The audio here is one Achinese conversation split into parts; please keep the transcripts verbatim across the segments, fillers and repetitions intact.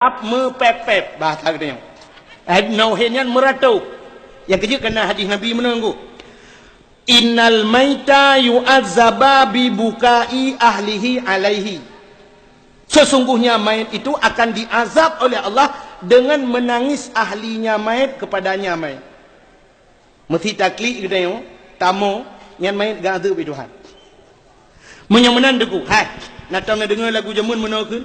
Ap meupép-pép, bahasa geutanyoe. Eh, nauhén nyan meurato. Nyang keujeuet kana hadis Nabi meunan, "Innal maita yu'azzaba bi bukai ahlihi alaihi." Sesungguhnya mayat itu akan diazab oleh Allah dengan menangis ahlinya mayat kepadanya mayat. Meusi taklik geutanyoe, tamoe, nyan manyét geuazeueb lé Tuhan. Meunyoe meunan Teungku, hai, na tom neudeungoe lagu jameun meunoe kheun?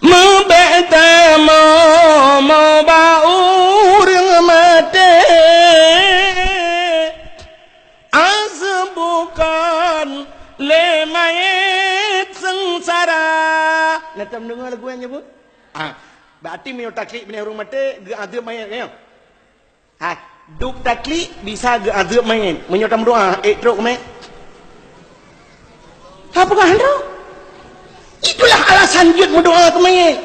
Meubék tamoe, moe bak ureuëng maté, azeueb bukan lé manyét seungsara. Na tom neudeungoe lagu nyan jameun? Ah, berarti meunyoe taklik binéh ureuëng maté, geuazeueb manyét, nyoe. Hai, duek taklik bisa geuazeueb manyét. Meunyoe tameudoá, ék trok keu manyét? Hana peugah droe. Itulah alasan jeuet meudoá keu manyét.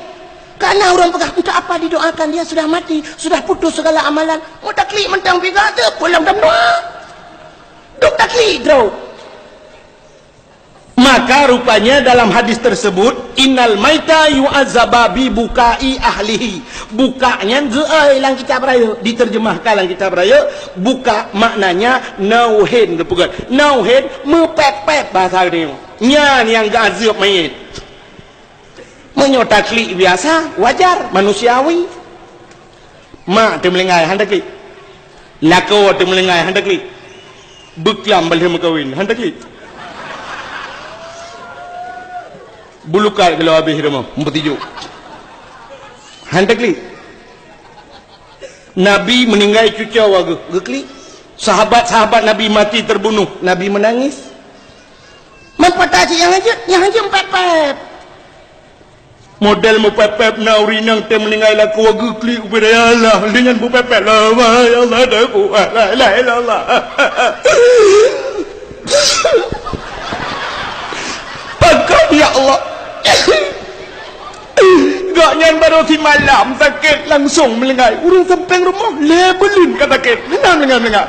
Karena ureuëng peugah, "Untuk apa didoakan? Dia sudah mati, sudah putus segala amalan." Meunyoe taklik mantong pih geuazeueb, peue lom tameudoá. Duek taklik droe. Maka rupanya dalam hadis tersebut, "Innal maita yu'azzaba bi bukai ahlihi." Buka nyan geuoi lam kitab rayeuk, diterjemahkan lam kitab rayeuk, buka maknanya nauhén geupeugah. Nauhén meupép-pép bahasa geutanyoe. Nyan nyang geuazeueb manyét. Meunyoe taklik biasa, wajar, manusiawi. Mak teumeulinggai, han taklik. Lakoe teumeulinggai, han taklik. Beukiam balheueh meukawen, han taklik. Bulukat kalau habéh rumoh, meupeutijok. Han taklik. Nabi meuninggai cucoe geuh, geuklik. Sahabat-sahabat Nabi mati terbunuh, Nabi meunangis. Man pata cit nyang hanjeuet, nyang hanjeuet meupép-pép. Model meupép-pép na ureuëng inong teuh meuninggai lakoe geuklik ubé raya Allah, lheueh nyan meupép-pép, "La ilaha illallah, la ilaha illallah." Pakon ya Allah? Gobnyan barô simalam sakét langsong meulinggai. Ureuëng sampéng rumoh lhée buleuen ka sakét, hana meulinggai-meulinggai.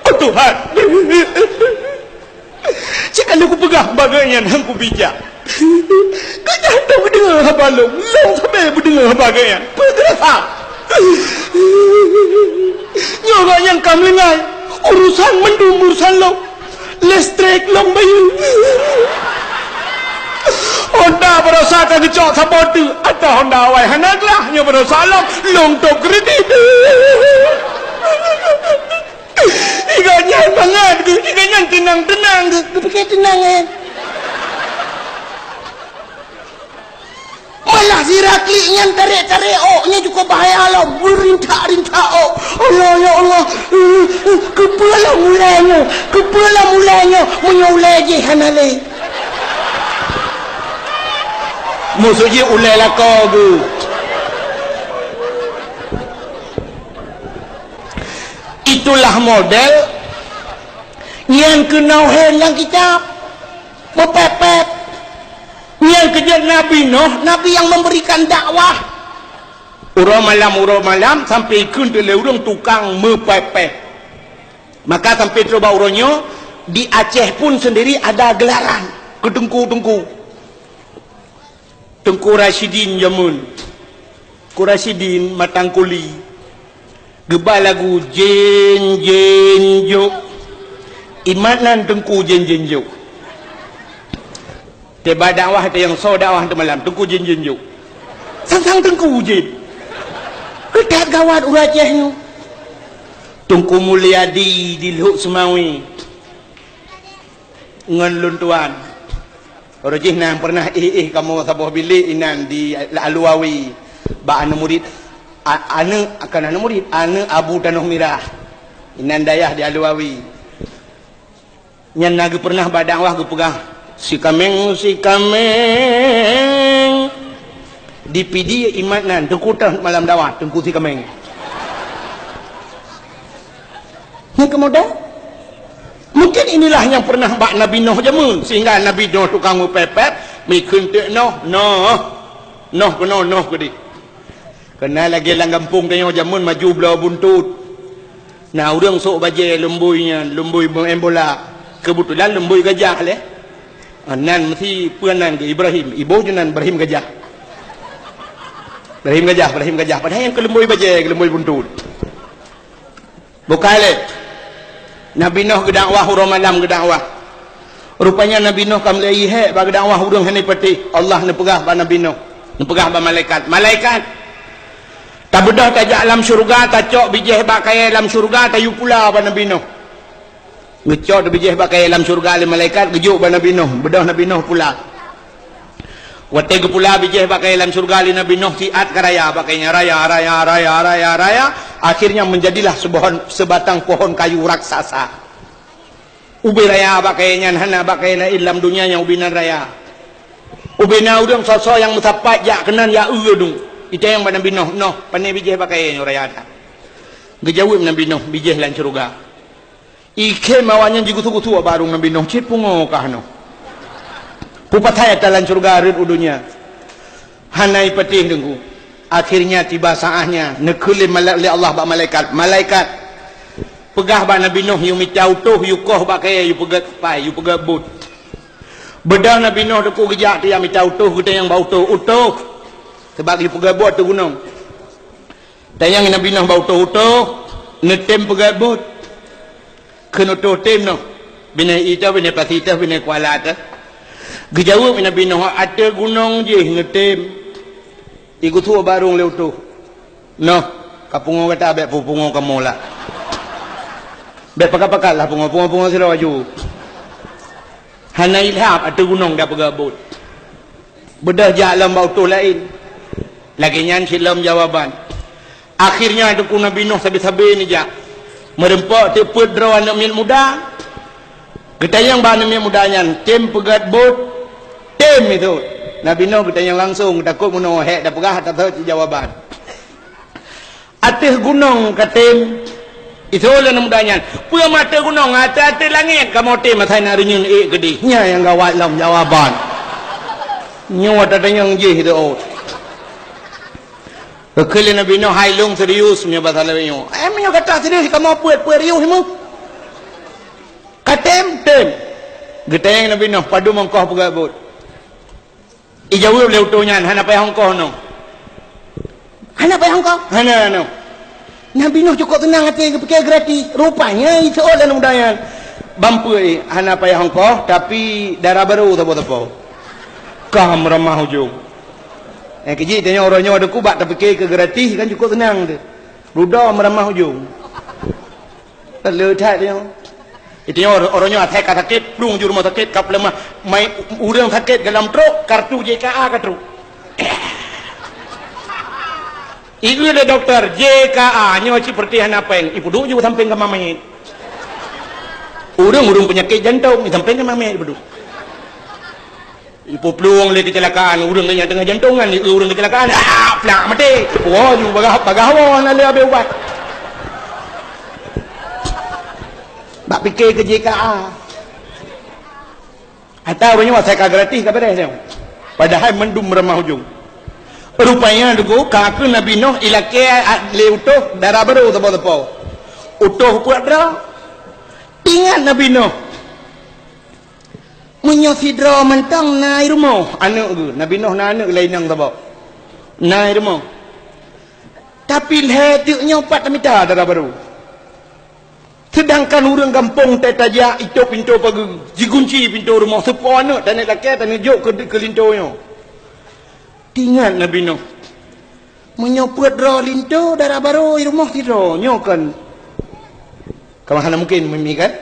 Oh Tuhan. Cit ka lheueh kupeugah bak gobnyan han kubijak. Gobnyan hana beudeungoe haba lôn, lôn sabe beudeungoe haba gobnyan. Peue geurasa? Nyoe gobnyan ka meulinggai, urusan mandum urusan lôn. Listrik lôn bayeue. Honda baroesa ka geucok saboh teuk, ata Honda awai hana glah, nyoe baroesa lôn, lôn tôb kredit. Gobnyan bangat geuh, gobnyan teunang-teunang geuh, geupike teunang, eh. Malah si Rakli nyan tarek-tarek ôk, nyan cukup bahaya lom, beurintak-rintak ôk. Allah, ya Allah, keupeue lom ulée nyoe, keupeue lom ulée nyoe, meunyoe ulée jih hana lé. Maksud jih ulée lakoe geuh. Itulah model nyang keunoe hé nyang kitab meupép-pép. Nyang keujeuet Nabi Nuh, Nabi nyang memberikan dakwah. Uroe malam, uroe malam, sampai ikheun teuk lé ureuëng tukang meupép-pép. Maka sampai trok bak uroe nyoe, di Aceh pun sendiri ada gelaran keu teungku-teungku. Teungku Rasyidin jameun. Teungku Rasyidin Matang Kuli. Geuba lagu Jén Jén Jok. Imat nan Teungku Jén Jén Jok. Tiba dakwah teuh nyang soe dakwah teuh malam, Teungku Jén Jén Jok. Sang-sang Teungku Jén. Keutat gawat ureuëng Aceh nyoe. Teungku Mulyadi di Lhok Seumawe. Ngon lôn tuan. Uroe jih na pernah éh-éh kamoe saboh bilék inan di Aluwawi bak aneuk murit, a-, aneuk, kon aneuk murit, aneuk Abu Tanoh Mirah. Inan dayah di Aluwawi. Nyan na geupeurnah bak dakwah geupeugah, "Sikameng, sikameng." Di Pidie imat nan, teungku teuh malam dakwah, Teungku Sikameng. Nyang keumudian, mungkin inilah nyang pernah bak Nabi Nuh jameun, sehingga Nabi Nuh tukang meupép-pép, mikheun teuk Nuh, Nuh, Nuh keunoe, Nuh keudeh. Keunan lagée lam gampông tanyoe jameun maju bloe buntut. Na ureuëng sôk bajée lumboi nyan, lumboi meu'en bola. Keubeutulan lumboi gajah lé. Nan meusi peue nan geuh Ibrahim, iboh jih nan Ibrahim Gajah. Ibrahim Gajah, Ibrahim Gajah. Padahai nyang keuleumboe bajée, keuleumboe buntut. Bukai lé. Nabi Nuh geudakwah, uroe malam geudakwah. Rupanya Nabi Nuh ka mulai hék bak geudakwah, ureuëng hana patéh. Allah neupeugah bak Nabi Nuh, neupeugah bak malaikat, "Malaikat, tabeudôh tajak lam syeuruga, tacok bijéh bak kayée lam syeuruga, tayue pula bak Nabi Nuh." Geucok bijéh bak kayée lam syeuruga lé malaikat, geujok bak Nabi Nuh, beudôh Nabi Nuh pula. Watée geupula bijéh bak kayée lam syeuruga lé Nabi Nuh, siat ka raya bak kayée nyan, raya, raya, raya, raya, raya. Akhirnya menjadilah sebuah, sebatang pohon kayu raksasa. Ubé raya bak kayée nyan, hana bak kayée laén lam donya nyang ubé nan raya. Ubé na ureuëng soe-soe nyang meusapat jak keunan, jak eu dum. Itanyong bak Nabi Nuh, "Nuh, pane bijéh bak kayée nyoe raya that?" Geujaweueb Nabi Nuh, "Bijéh lam syeuruga." Ikhem awaknyan jigusu-gusu bak barong Nabi Nuh, cit pungo kah nyoe. Peue pasai ata lam syeuruga rhot u donya. Hana ipatéh Teungku. Akhirnya tiba saatnya, neukheun lé mala-, lé Allah bak malaikat, "Malaikat, peugah bak Nabi Nuh yue mita utôh, yue koh bak kayée, yue peugét pai, yue peugét bot." Beudôh Nabi Nuh Teungku geujak, geujak mita utôh, geutanyong bak utôh, "Utôh, sabab yue peugét bot ateueh gunong." Tanyong Nabi Nuh bak utôh, "Utôh, neutem peugét bot?" Kheun utôh, "Tem noh. Binéh ié teuh, binéh pasi teuh, binéh kuala teuh." Geujaweueb Nabi Nuh, "Ateueh gunong jih neutem." Igusue barong lé utôh, "Noh, ka pungo gata, bék pu-, pungo kamoe lah. Bék pakat-pakat lah pungo, pungo-pungo sidroe aju." Hana ilham ateueh gunong tapeugét bot. Beudôh jak lom bak utôh laén. Lagée nyan cit lom jawaban. Akhirnya Teungku Nabi Nuh sabe-sabe neujak. Meureumpok teuk peuet droe aneuëk miet muda. Geutanyong bak aneuëk miet muda nyan, "Tem peugét bot?" "Tem," itu. Nabi Nuh geutanyong langsong, takot meunoe hék tapeugah, tatot cit jawaban. "Ateueh gunong katem." Iseuôt lé aneuëk muda nyan, "Peue meuateueh gunong, ateueh-ateueh langét kamoe tem asai na reunyeun ék keudeh." Nyan nyang gawat lom jawaban. Nyoe tatanyong jih teuôt. Geukheun lé Nabi Nuh, "Hai lôn serius meunyoe basa lagée nyoe." "Eh, meunyoe gata serius kamoe peuet-peuet riuh meuh." "Katem?" "Tem." Geutanyong Nabi Nuh, "Padum ongkoh peugét bot?" Ijaweueb lé utôh nyan, "Hana payah ongkoh nyoe." "Hana payah ongkoh?" "Hana nyoe." Nabi Nuh cukôp seunang até geupike gratis. Rupanya iseuôt lé aneuëk muda nyan, "Ban peuet, hana payah ongkoh, tapi dara barô saboh-saboh." Ka meuramah ujong. Eh, keuji tanyoe uroe nyoe Teungku bak tapike keu gratis kan cukôp seunang teuh. Dudoe meuramah ujong. Le that nyoe. Itu nyoe, uroe nyoe asai ka sakét, plueng ju rumoh sakét, ka peuleumah. Mai ureuëng sakét dalam trok, kartu J K A ka trok. Ieu lé dokto, "J K A nyoe cit peureutih hana péng." Ipeuduek ju sampéng kama manyét. Ureuëng-ureuëng peunyakét jantong, sampéng kama manyét ipeuduek. Ipuplueng lé keucilakaan, ureuëng nyang teungoh jantongan, ureuëng keucilakaan, ah, plak maté. Woe ju bagah, bagah woe hana lé abéh ubat. Bak pike keu J K A. Ata ureuëng nyoe asai ka gratis ka beres nyoe. Padahai mandum meuramah ujong. Rupanya Teungku, ka keu Nabi Nuh ilakée lé utôh dara barô saboh-saboh. Utôh peuet droe. Ingat Nabi Nuh. Meunyoe sidroe mantong na i rumoh aneuëk geuh, Nabi Nuh na aneuëk laén nyang saboh. Na i rumoh. Tapi lhée teuk nyoe pat tamita dara barô. Seudangkan ureuëng gampông teuh tajak itôp pintoe pageue, jigunci pintoe rumoh, seupôt aneuëk taneuk lakée taneuk jok keu, keu linto nyoe. Teuingat Nabi Nuh. Meunyoe peuet droe linto dara barô i rumoh sidroe, nyoe kon. Ka hana mungken mimi kan?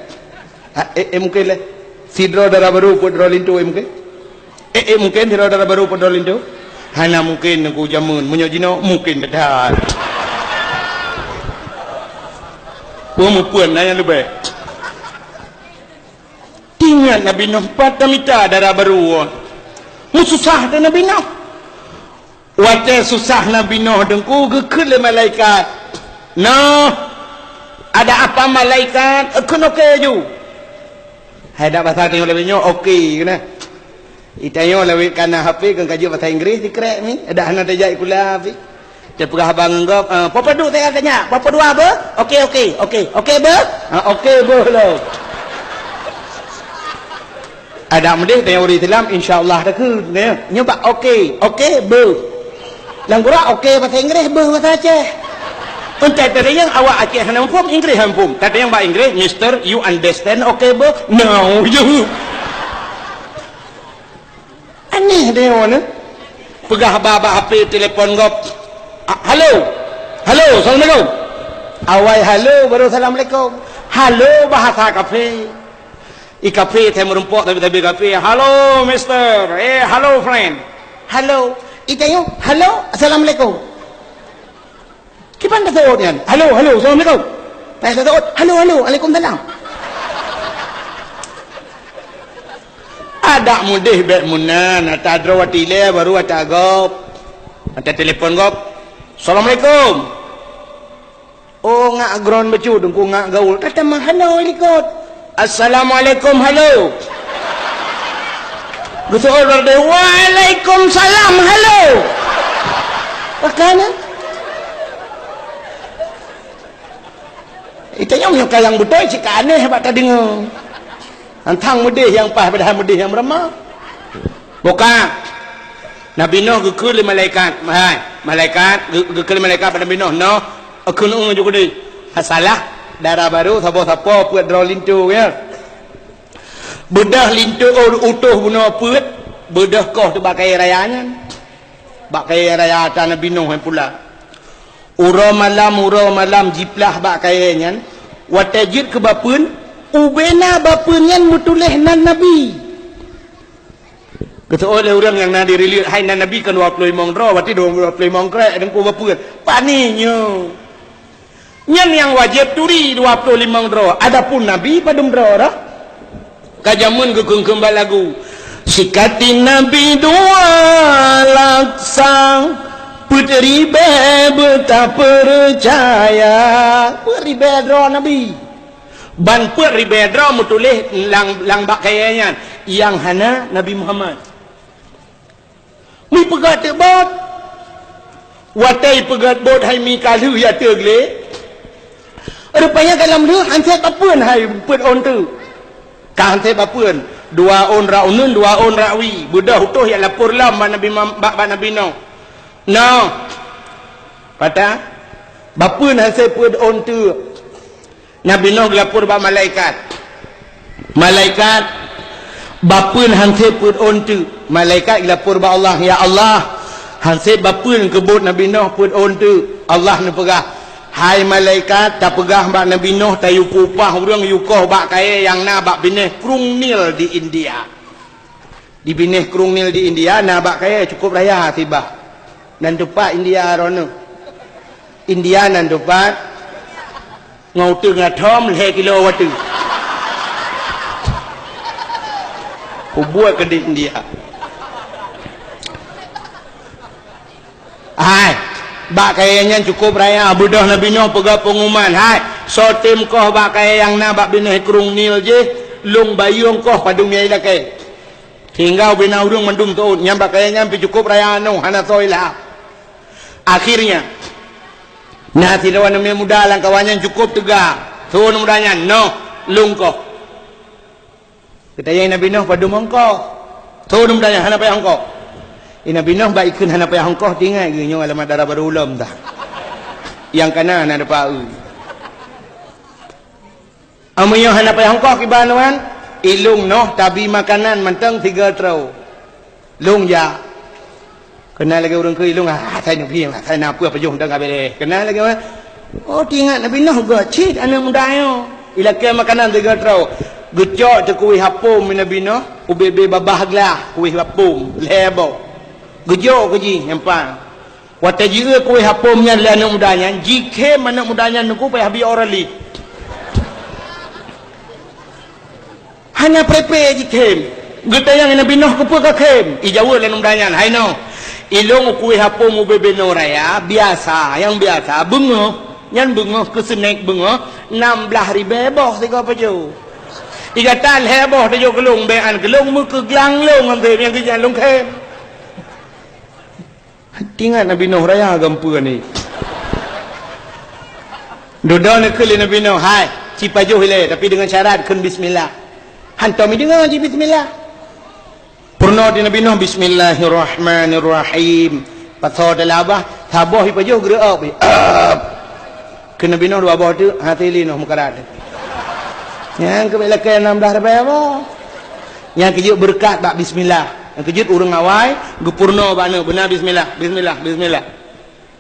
Ha, eh, eh, mungken lé. Sidroe dara barô peuet droe linto, eh, mungken? Eh, eh, mungken sidroe dara barô peuet droe linto? Hana mungken Teungku jameun. Meunyoe jinoe, mungken that. Peue mupeuet na nyang leubeh? Teuingat Nabi Nuh pat tamita dara barô. Meususah teuh Nabi Nuh. Watée susah Nabi Nuh Teungku geukheun lé malaikat. Nuh, ada apa malaikat? Kheun oke ju. Hai dak basa tanyoe lawét nyoe oke keunan. Itanyoe lawét kana H P kon ka jeuet basa Inggris dikrek mi. Dak hana tajak sikula pih. Teupeugah haba ngon gob, eh, "Papa duek saya tanya, papa dua be?" "Oke, oke, oke, oke be?" Ha, oke be lo. Adak meudeh tanyoe ureuëng Islam, insya Allah takheun. Nyoe bak oke, oke be. Lam gura oke bahasa Inggréh, beuh bahasa Aceh. Entah tadi nyang awak Aceh hana muphom, Inggréh hana muphom. Tadi nyang bak Inggréh, "Mister, you understand oke beuh?" No, jaweueb. Aneh deh nyoe. Peugah ba, bak H P telepon gob. "Ah, halo. Halo, assalamualaikum." Awai halo, baru assalamualaikum. Halo bahasa kafe. I kafe, saya meureumpok tapi-tapi kafe. "Halo, mister." "Eh, halo, friend." "Halo." I tanyoe, "Halo, assalamualaikum." Kiban taseuôt nyan? "Halo, halo, assalamualaikum." Tanya taseuôt, "Halo, halo, alaikumsalam." Adak mudeh bék meunan, ata droe watée ilée baru ata gob. Ata telepon gob. "Assalamualaikum." Oh, ngak gron bacut, engku ngak gaul. Tatamah halo i likot. "Assalamualaikum, halo." Geuseuôt bak deh, "Waalaikumsalam, halo." Pakana? Itanyong nyang kayang beutôi cit ka aneh bak tadeungoe. Hantang meudeh nyang paih padahai meudeh nyang meurama. Buka. Nabi Nuh geukheun lé malaikat. Hai, malaikat, geu-, geukheun lé malaikat bak Nabi Nuh, "Noh, eukheun ueng ju keudeh." Salah, dara barô sapo-sapo peuet droe linto, ya. Beudôh linto u-, utoh bunoe peuet, beudôh koh teuh bak kayée raya nyan. Bak kayée raya ata Nabi Nuh nyan pula. Uroe malam, uroe malam jiplah bak kayée nyan, watée jeuet keu bapeuen, ubena bapeuen nyan meutuléh nan Nabi. Geuseuôt lé ureuëng nyang na di rileut, hai nan Nabi kan dua ploh limong droe, berarti dua ploh limong krek, deungon bapeuen. Pani nyoe. Nyan nyang wajéb turi dua ploh limong droe. Adapun Nabi padum droe dah? Ka jameun geukheun-kheun bak lagu. Sikati Nabi dua laksa, peuet ribée beutapeucaya. Peuet ribée droe Nabi. Ban peuet ribée droe meutuléh lam, lam bak kayée nyan, nyang hana Nabi Muhammad. Mipeugét teuk bot. Watée ipeugét bot hai mi ka lheueh ya teuk lé. Rupanya ka lom lheueh han sép bapeuen hai peuet ôn teuk. Ka han sép bapeuen. Dua ôn rot uneuen, dua ôn rot wie. Beudôh utoh ya lapor lom bak Nabi Mam-, bak, bak Nabi Nuh. Noh. Patah. Bapeuen han sép peuet ôn teuk. Nabi Nuh geulapor bak malaikat. "Malaikat, bapeuen han sép peuet ôn teuk." Malaikat geulapor bak Allah, "Ya Allah, han sép bapeuen keu bot Nabi Nuh peuet ôn teuk." Allah neupeugah, "Hai malaikat, tapeugah bak Nabi Nuh tayue peuupah ureuëng yue koh bak kayée nyang na bak binéh Krueng Nil di India." Di binéh Krueng Nil di India na bak kayée cukôp raya sibah. Nan teupat India droeneueh. India nan teupat ngon uteuen atom lhée kilo watée. Kubuet keu di India. Hai, bak kayée nyan cukôp raya, beudôh Nabi Nuh peugah peunguman, "Hai, soe tem koh bak kayée nyang na bak binéh Krueng Nil jih, lôn bayeue koh padum nyang ilakée." Sehingga ubena ureuëng mandum teuôt, nyan bak kayée nyan pih cukôp raya nyoe, hana soe ilham. Akhirnya, na sidroe aneuk muda lam kawan nyan cukôp teuga. Soe aneuk muda nyan, "Noh, lôn koh." Geutanyong Nabi Nuh, "Padum ongkoh?" Soe aneuk muda nyan, "Hana payah ongkoh." Di Nabi Nuh bak ikheun hana payah ongkoh, teuingat geuh nyoe alamat dara barô ulôn dah. Nyang kana na deupa eu. Meunyoe hana payah ongkoh kiban wan, ilôn noh tabi makanan mantong tiga troe. Lôn jak. Keunan lagée ureuëng keu ilôn, "Ah, asai neubi, asai na peue pajoh dang ka béréh." Keunan lagée, oh, teuingat Nabi Nuh gét cit aneuk muda nyoe. Ilakée makanan tiga troe. Geucok teuh kueh apom Nabi Nuh, ubé-bé babah glah kueh apom, lhée boh. Geujok keu jih, nyang pan. Watée jieu kueh apom nyan lé aneuk muda nyan, jikhém aneuk muda nyan teungku payah bi orali. Hana peue-peue jikhém. Geutanyong Nabi Nuh keupeue kakhém? Ijaweueb lé aneuk muda nyan, "Hai Nuh, ilôn kueh apom ubé-bé noe raya, biasa, nyang biasa, beungoh, nyan beungoh keu seunek beungoh, nam blaih ribée boh sigoe pajoh. Igata lhée boh tajok keu lôn, bék an keu lôn meukeuglang lôn ngon sép nyang keu nyan lôn khém." Teuingat Nabi Nuh raya gampeue ni. Dudoe neukheun lé Nabi Nuh, "Hai, ci pajoh ilée, tapi deungon syarat kheun bismillah." Hantom ideungoe ji bismillah. Peurunoe di Nabi Nuh, "Bismillahirrahmanirrahim. Pasoe teulabah, saboh ipajoh geureu'ob. Keu Nabi Nuh dua boh teuk, hase lé Nuh meukarat. Nyang keubiet lakée nam blah ribée boh. Nyang keujeuet beureukat bak bismillah. Nyang keujeuet ureuëng awai, geupeurunoe bak aneuëk beuna bismillah, bismillah, bismillah.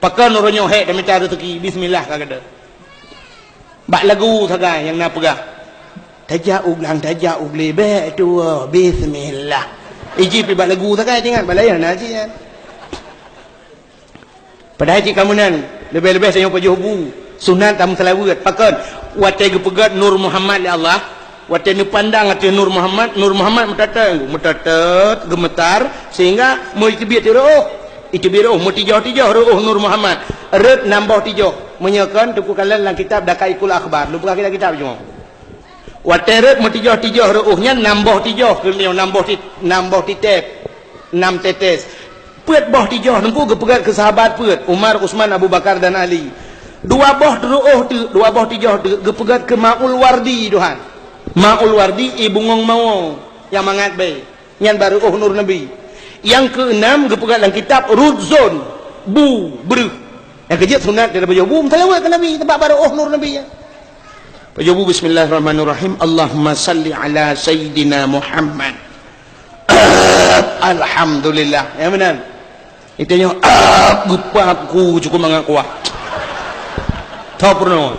Pakon uroe nyoe hék tamita reuzeuki, bismillah ka geude. Bak lagu sagai nyang na peugah, "Tajak u glang, tajak u glé, bék tuwoe, bismillah." Iji pi bak lagu sagai, ingat bak laén na cit nyan. Padahai cit kamoe nan, leubeh-leubeh tanyoe pajoh bu, sunat tameuseulaweuet. Pakon? Watée geupeugét Nur Muhammad lé Allah, watée neupandang ateueh Nur Muhammad, Nur Muhammad meuteutét, meuteutét, geumeutar, sehingga meu iteubiet reuôh, iteubiet reuôh, meutijoh-tijoh reuôh Nur Muhammad. Rot nam boh tijoh. Meunyoe kon, Teungku kalon lam kitab Daqaiqul Akhbar. Lôn peugah kitab-kitab cuma. Watée rot meutijoh-tijoh reuôh nyan nam boh tijoh, keu nyoe nam boh ti-, nam boh titép, nam tetes. Peuet boh tijoh Teungku geupeugét keu sahabat peuet, Umar, Utsman, Abu Bakar dan Ali. Dua boh reuôh teuk, dua boh tijoh teuk geupeugét keu Maul Wardi, Tuhan. Maul Wardi, ie bungong mawö nyang mangat bée. Nyan bak reuôh nur Nabi. Nyang keuenam geupeugah lam kitab Rudzon, bu, breuh. Nyang keujeuet sunat daripada bu, meuseulaweuet keu Nabi, teubak bak reuôh nur Nabi nyan. Pajoh bu, bismillahirrahmanirrahim. Allahumma salli ala sayyidina Muhammad. Alhamdulillah. Ya benar. Itu nyoe, ah, geupak ku cukup mangat kuah. Tho peurunoe.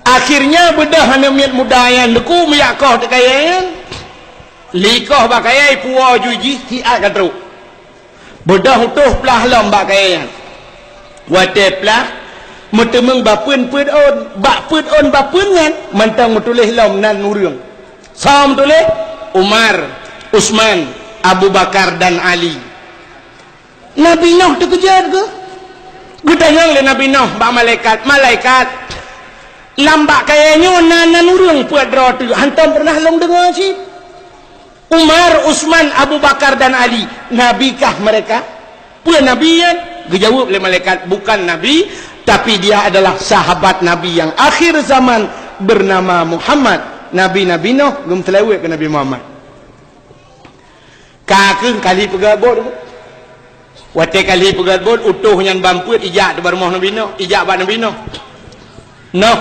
Akhirnya beudôh aneuëk miet muda nyan Teungku meujak koh teuh kayée nyan. Likoh bak kayée puwoe ju jih siat ka trok. Beudôh utôh plah lom bak kayée nyan. Watée plah, meuteumeung bapeuen peuet ôn, bak peuet ôn bapeuen nyan mantong meutuléh lom nan ureuëng. Soe meutuléh? Umar, Utsman, Abu Bakar dan Ali. Nabi Nuh teukeujot geuh. Geutanyong lé Nabi Nuh bak malaikat, "Malaikat, lam bak kayée nyoe na nan ureuëng peuet droe teuk, hántom peureunah lôn deungoe cit. Umar, Utsman, Abu Bakar dan Ali, nabikah mereka?" Peue nabi nyan? Geujaweueb lé malaikat, "Bukan nabi, tapi dia adalah sahabat Nabi yang akhir zaman bernama Muhammad." Nabi-nabi Nuh geumeuseulaweuet keu Nabi Muhammad. Ka kheueh kali peugét bot. Watée kali peugét bot, utôh nyan ban peuet ijak teuh bak rumoh Nabi Nuh, ijak bak Nabi Nuh. Noh.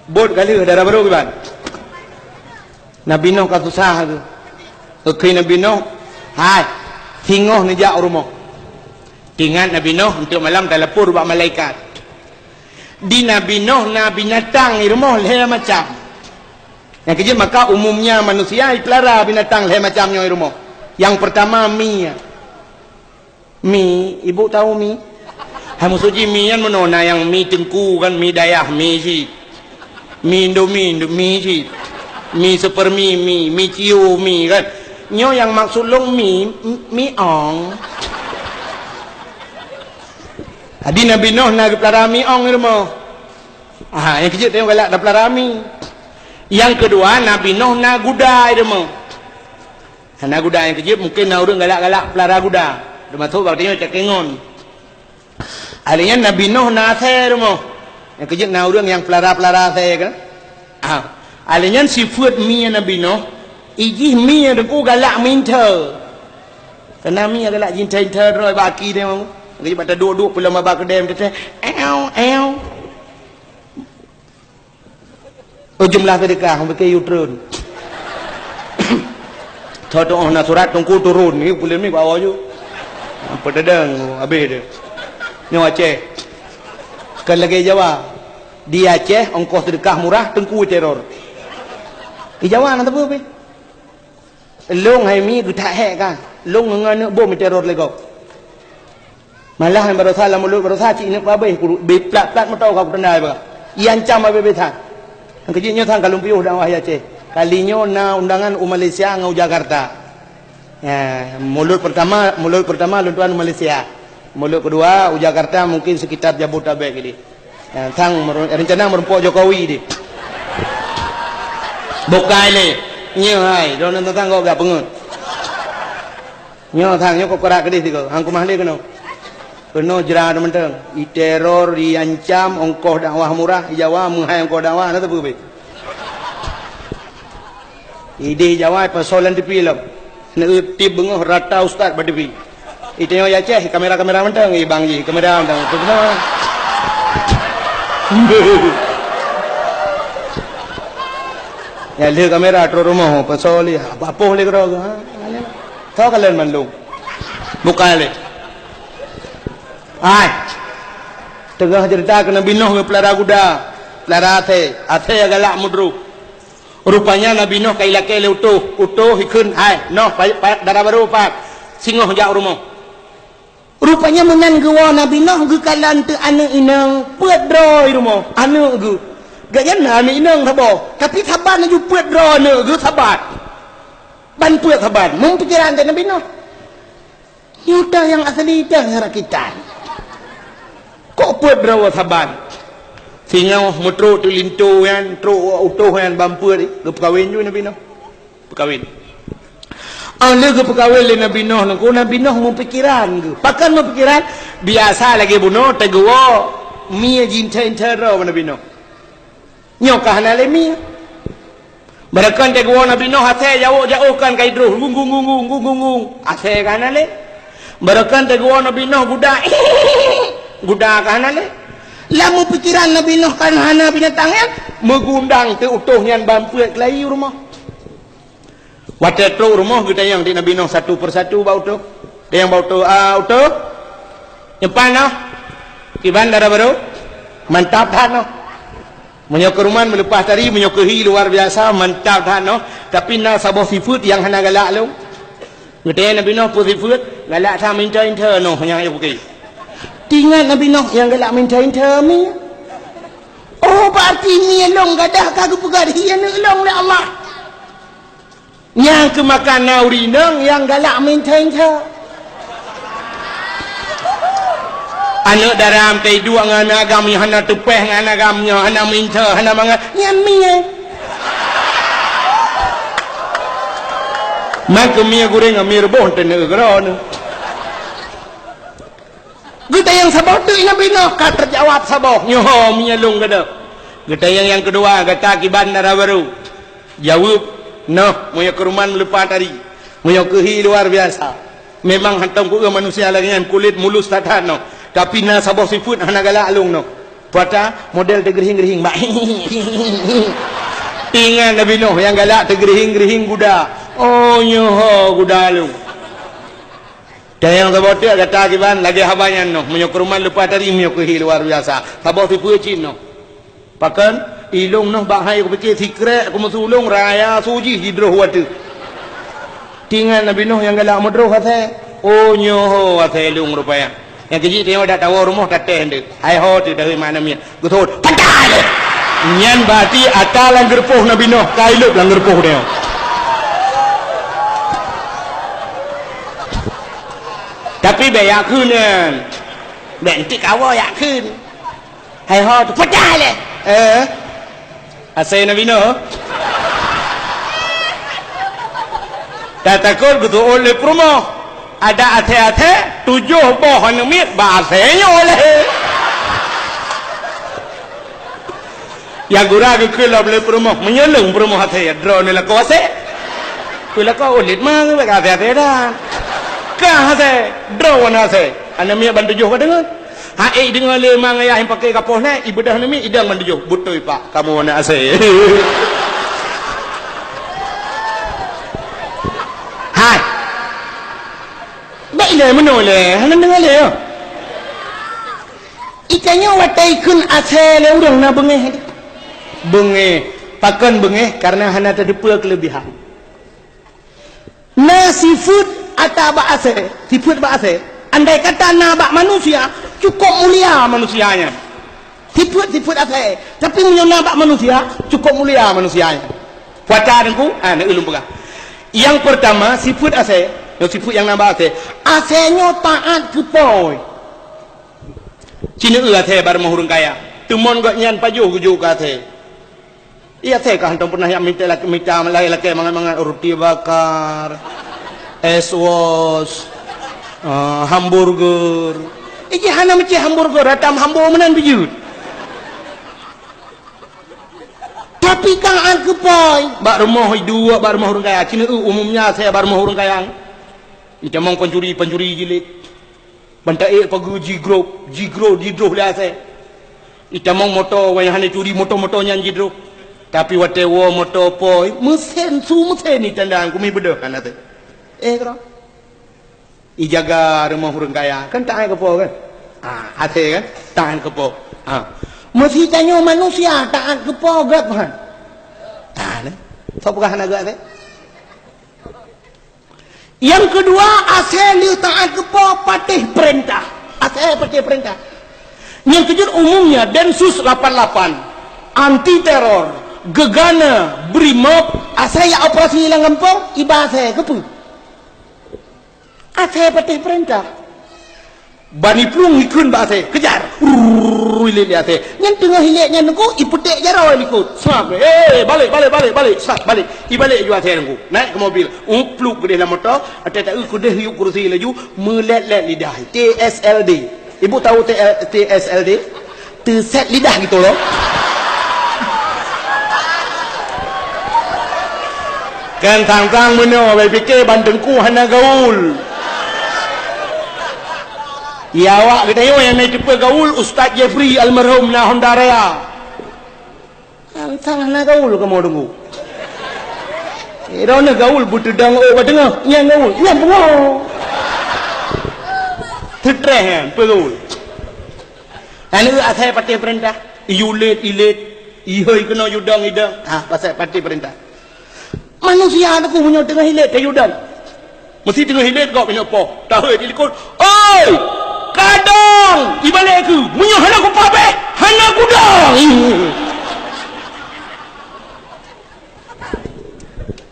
Bot ka lheueh dara barô kiban. Nabi Nuh ka susah tu. Geukheun Nabi Nuh, "Hai, singoh neujak u rumoh." Teuingat Nabi Nuh, enteuk malam talapor bak malaikat. Di Nabi Nuh na binatang i rumoh lhée macam. Nyang keujeuet maka umumnya manusia ipeulara binatang lhée macam nyoe i rumoh. Nyang peurtama mi. Mi, ibu tahu mi? Hai musoji mi nyan meunoe na nyang mi teungku kan, mi dayah mi cit. Mi Indomie, Indo-, mi cit. Mi Supermi, mi, mi Cio, mi kan. Nyoe nyang maksud lôn mi, m-, mi ong. Jadi Nabi Nuh na geupeulara mi ong i rumoh. Aha, nyang keujeuet teuh galak tapeulara mi. Nyang keudua, Nabi Nuh na guda i rumoh. Hana guda nyang keujeuet, mungken na ureuëng galak-galak peulara guda. Teumasok bak tanyoe cak kengon. Alèh nyan Nabi Nuh na asèe rumoh. Nyang keujeuet na ureuëng nyang peulara-peulara asèe kan? Ah. Alèh nyan sifeuet mi Nabi Nuh, ijih mi nyang teungku galak meuinta. Kana mi nyang galak jinta-inta droe bak aki teuh. Nyang keujeuet bak taduek-duek peulom bak keudè teuh. Ew, ew. Oh, jumlah seudeukah, bukon U-turn. Tho tu'oh na surat teungku turun, ni buleuen ni bak awak ju. Apa dadang, habéh dia. Nyoe Aceh. Kan lagèe Jawa. Di Aceh, ongkoh seudeukah murah, teungku teror. Di Jawa na teupeu pih. Lôn hai mi geutak hék ka. Lôn ngon aneuk bom teror lé gob. Malah baroesa lam mulut baroesa cit ineuk peuhabéh, biplat-plat meuto ka kutanda bak. Iancam habéh-habéh that. Nyang keujeuet nyoe sang ka lôn piôh dakwah di Aceh. Kali nyoe na undangan u Malaysia ngon u Jakarta. Ya, mulut pertama, mulut pertama lôn tuan u Malaysia. Mulut kedua u Jakarta mungkin sekitar Jabodetabek ini. Ya, sang meru-, rencana meurumpok Jokowi di. Bukai lé. Nyoe hai, droeneuh teuntang kok gak peungeut. Nyoe sang, nyoe kok keurak keudeh sigoe. Hang keumah lé keunoe. Keunoe jra mantong. Iteror, iancam, ongkoh dakwah murah, i Jawa meuhai ongkoh dakwah, na teupeu pih. Idéh Jawa pasoe lam tipi lom. Neutip beungoh rata ustaz bak T V. Itanyong ya Aceh, kamera-kamera mantong, eh, bang jih, kamera mantong. Betul. Ya, lheueh kamera trok rumoh, pasal lé, apa-apa lé keudroe, ha? Tho kalon mandum. Buka lé. Hai. Teungoh ceurita keu Nabi Nuh geupeulara guda, peulara asèe, asèe galak meudroh. Rupanya Nabi Nuh ka ilakèe lé utôh, utôh ikheun, "Hai, Nuh, payah, payah dara barô pat, singoh jak u rumoh." Rupanya meunan geuwoe Nabi Nuh geukalon teuk aneuk inong peuet droe i rumoh, aneuk geuh. Gobnyan na aneuk inong saboh, tapi saban laju peuet droe aneuk geuh saban. Ban peuet saban, meupikiran teuh Nabi Nuh. Nyoe teuh nyang asli teuh nyang rakitan. Kok peuet droe saban? Singoh meutrok teuk linto nyan, trok utôh nyan ban peuet, geupeukawen ju Nabi Nuh. Peukawen. Óh lheueh geupeukawen lé Nabi Nuh nyan, Nabi Nuh meupikiran geuh. Pakon meupikiran? Biasa lagèe bunoe teugeuwoe mie jinthèe-inthèe droe bak Nabi Nuh. Nyoe ka hana lé mie. Barokon teugeuwoe Nabi Nuh asèe jawok-jawok kan ka idroh, gung, gung, gung. Asèe ka hana lé. Barokon teugeuwoe Nabi Nuh guda, guda ka hana lé. Lam meupikiran Nabi Nuh kan hana binatang nyan, meugundang teuk utôh nyan ban peuet keulayi u rumoh. Watèe trok u rumoh geutanyong di Nabi Nuh satu persatu bak utôh. Tanyong bak utôh, "Ah, utôh? Nyoe pat noh? Kiban dara barô?" Mantap that noh. Meunyoe keuruman meuleupah tari, meunyoe keuhi luar biasa, mantap that noh. Tapi na saboh sifeuet nyang hana galak lôn. Geutanyong Nabi Nuh peue sifeuet, galak that meuinthèe-inthèe noh nyang ayah pike. Teuingat Nabi Nuh nyang galak meuinthèe-inthèe mie. Oh, berarti mie lôn gadoh ka geupeugah hi aneuk lôn lé Allah. Nyang keumakan na ureueng inong nyang galak meuinthèe-inthèe. Aneuk dara meutai duek ngon aneuk agam nyang hana teupèh ngon aneuk agam nyoe, hana meuinthèe, hana mangat, nyan mie. Mangkeu mie gurèng ngon mie reuboh teuneuk keudroe nyoe. Geutanyong saboh teuk Nabi Nuh ka teujawab saboh, "Nyoe ho mie lôn gadoh." Geutanyong nyang keudua, "Gata kiban dara barô?" Jaweueb, "Noh, meunyoe keuruman meuleupah tari, meunyoe keuhi luar biasa. Memang hantom kueu manusia lagèe nyan, kulét mulus that-that noh. Tapi na saboh sifeuet hana galak lôn noh." Pata model teugeurihing-geurihing bak. Ingat Nabi Nuh nyang galak teugeurihing-geurihing guda. Oh, nyoe ho guda lôn. Tanyong saboh teuk gata kiban lagèe haba nyan noh, meunyoe keuruman leupah tari, meunyoe keuhi luar biasa. Saboh sifeuet cit noh. Pakon? Ilôn noh bak hai kupike sikrek kumeusulông raya su jih jidroh watèe. Teuingat Nabi Nuh nyang galak meudroh asèe. Oh, nyoe ho asèe lôn rupanya. Nyang keujih tanyong dak tawoe rumoh tatéh ndeuek. Hai ho teuh dahôi mak aneuk miet. Geuthôt, "Pacah lé!" Nyan berarti ata lam geureupoh Nabi Nuh, ka ilôb lam geureupoh nyoe. Tapi bèk jak kheun nyan. Bèk enteuk kawoe jak kheun. Hai ho teuh, "Pacah lé!" Eh? Asèe Nabi Nuh. Tatakot geuseuôt lé peurumoh. Adak asèe-asèe, tujoh boh aneuk miet bak asèe nyoe lé. Nyang gura geukheun lom lé peurumoh, meunyoe lôn peurumoh asèe, droeneuh lakoe asèe. Keu lakoe ulét ma ngon asèe-asèe dan. Ka asèe, droeneuh asèe. Aneuk miet ban tujoh ka deungon. Ha, eh, deungon lé ma ngon ayah nyang paké kapoh nyan, ibeudôh aneuk miet, idong ban tujoh. Beutôi, Pak, kamoe aneuk asèe. Hai. Bèk ilèe meunoe lé, hana deungon lé, yo. Itanyoe watèe ikheun asèe lé ureueng na beungéh. Beungéh. Pakon beungéh? Karena hana tateupeue keuleubihan. Na sifeuet ata bak asèe, sifeuet bak asèe. Andai kata na bak manusia, cukôp mulia manusia nyan. Sifeuet-sifeuet asèe. Tapi meunyoe na bak manusia, cukôp mulia manusia nyan. Puasa Teungku, ah, na ulôn peugah. Nyang peurtama, sifeuet asèe. Nyoe sifeuet nyang na bak asèe. Asèe nyoe taát keu po. Ci neueu asèe bak rumoh ureueng kaya. Teumon gobnyan pajoh geujok keu asèe. Iya, asèe ka hantom pernah jak mita lak-, mita lakèe-lakèe mangat-mangat, roti bakar, es wos, ah, hamburger. Iji hana meucéh hamburger, hatam hambo meunan bijut. Tapi ka Keupoe bak rumoh iduek, bak rumoh ureueng kaya. Cina eu umumnya asèe bak rumoh ureueng kaya. Itamong pancuri-pancuri jilid. Ban taék pageue jigrob, jigrob, jidroh lé asèe. Itamong moto, wayang hana turi moto-moto nyan jidroh. Tapi watèe woe moto poe, meusen su meusen itanda kumi beudôh kan asèe. Eh, keudroe. Ijaga rumoh ureueng kaya, kan taát keu Po kan? Ah, asèe kan? Taát keu Po. Ah. Meusé tanyoe manusia taát keu Po gèt kan? Taát, eh? Soe peugah hana gèt asèe? Nyang keudua, asèe lheueh taát keu Po patéh peurintah. Asèe patéh peurintah. Nyang keujeuet umumnya Densus lapan lapan, anti teror, gegana, Brimob, asèe jak operasi lam gampông, iba asèe keupeue? Asèe patéh peurintah. Bani plueng ikheun bak asèe, "Kejar!" Rrrr, ilét lé asèe. Nyan teungoh ilét nyan teungku, ipeuték jaroe likot. Seuap, "Eh, balek, balek, balek, balek!" Seuap, balek. Ibalek ju asèe teungku. Naik keu mobil. Upluk keudéh lam moto, watèe taeu keudéh yub kursi laju, meulét-lét lidah. T S L D. Ibu tahu T L, T S L D? Teusét lidah gitu loh. Kan sang-sang meunoe, bai pike ban teungku hana gaul. Ya, awak geutanyoe nyang na teupeue gaul, Ustaz Jeffrey almarhum na Honda Raya. Sang-sang hana gaul kamoe deungoe. Eh, droeneuh gaul beuteudong ôk bak teungoh, nyang gaul, nyang beungoh. Teutreh nyan, peue gaul. Lalu asai patéh peurintah, iyue lét, ilét, ihôi keunoe yue dong, idong. Ha, pasai patéh peurintah. Manusia teungku meunyoe teungoh ilét, tayue dong. Meusti teungoh ilét gob inong poh. Tahôi di likot, "Oi! Kadang!" Ibalek keu, "Meunyoe hana kupatéh, hana kudong!"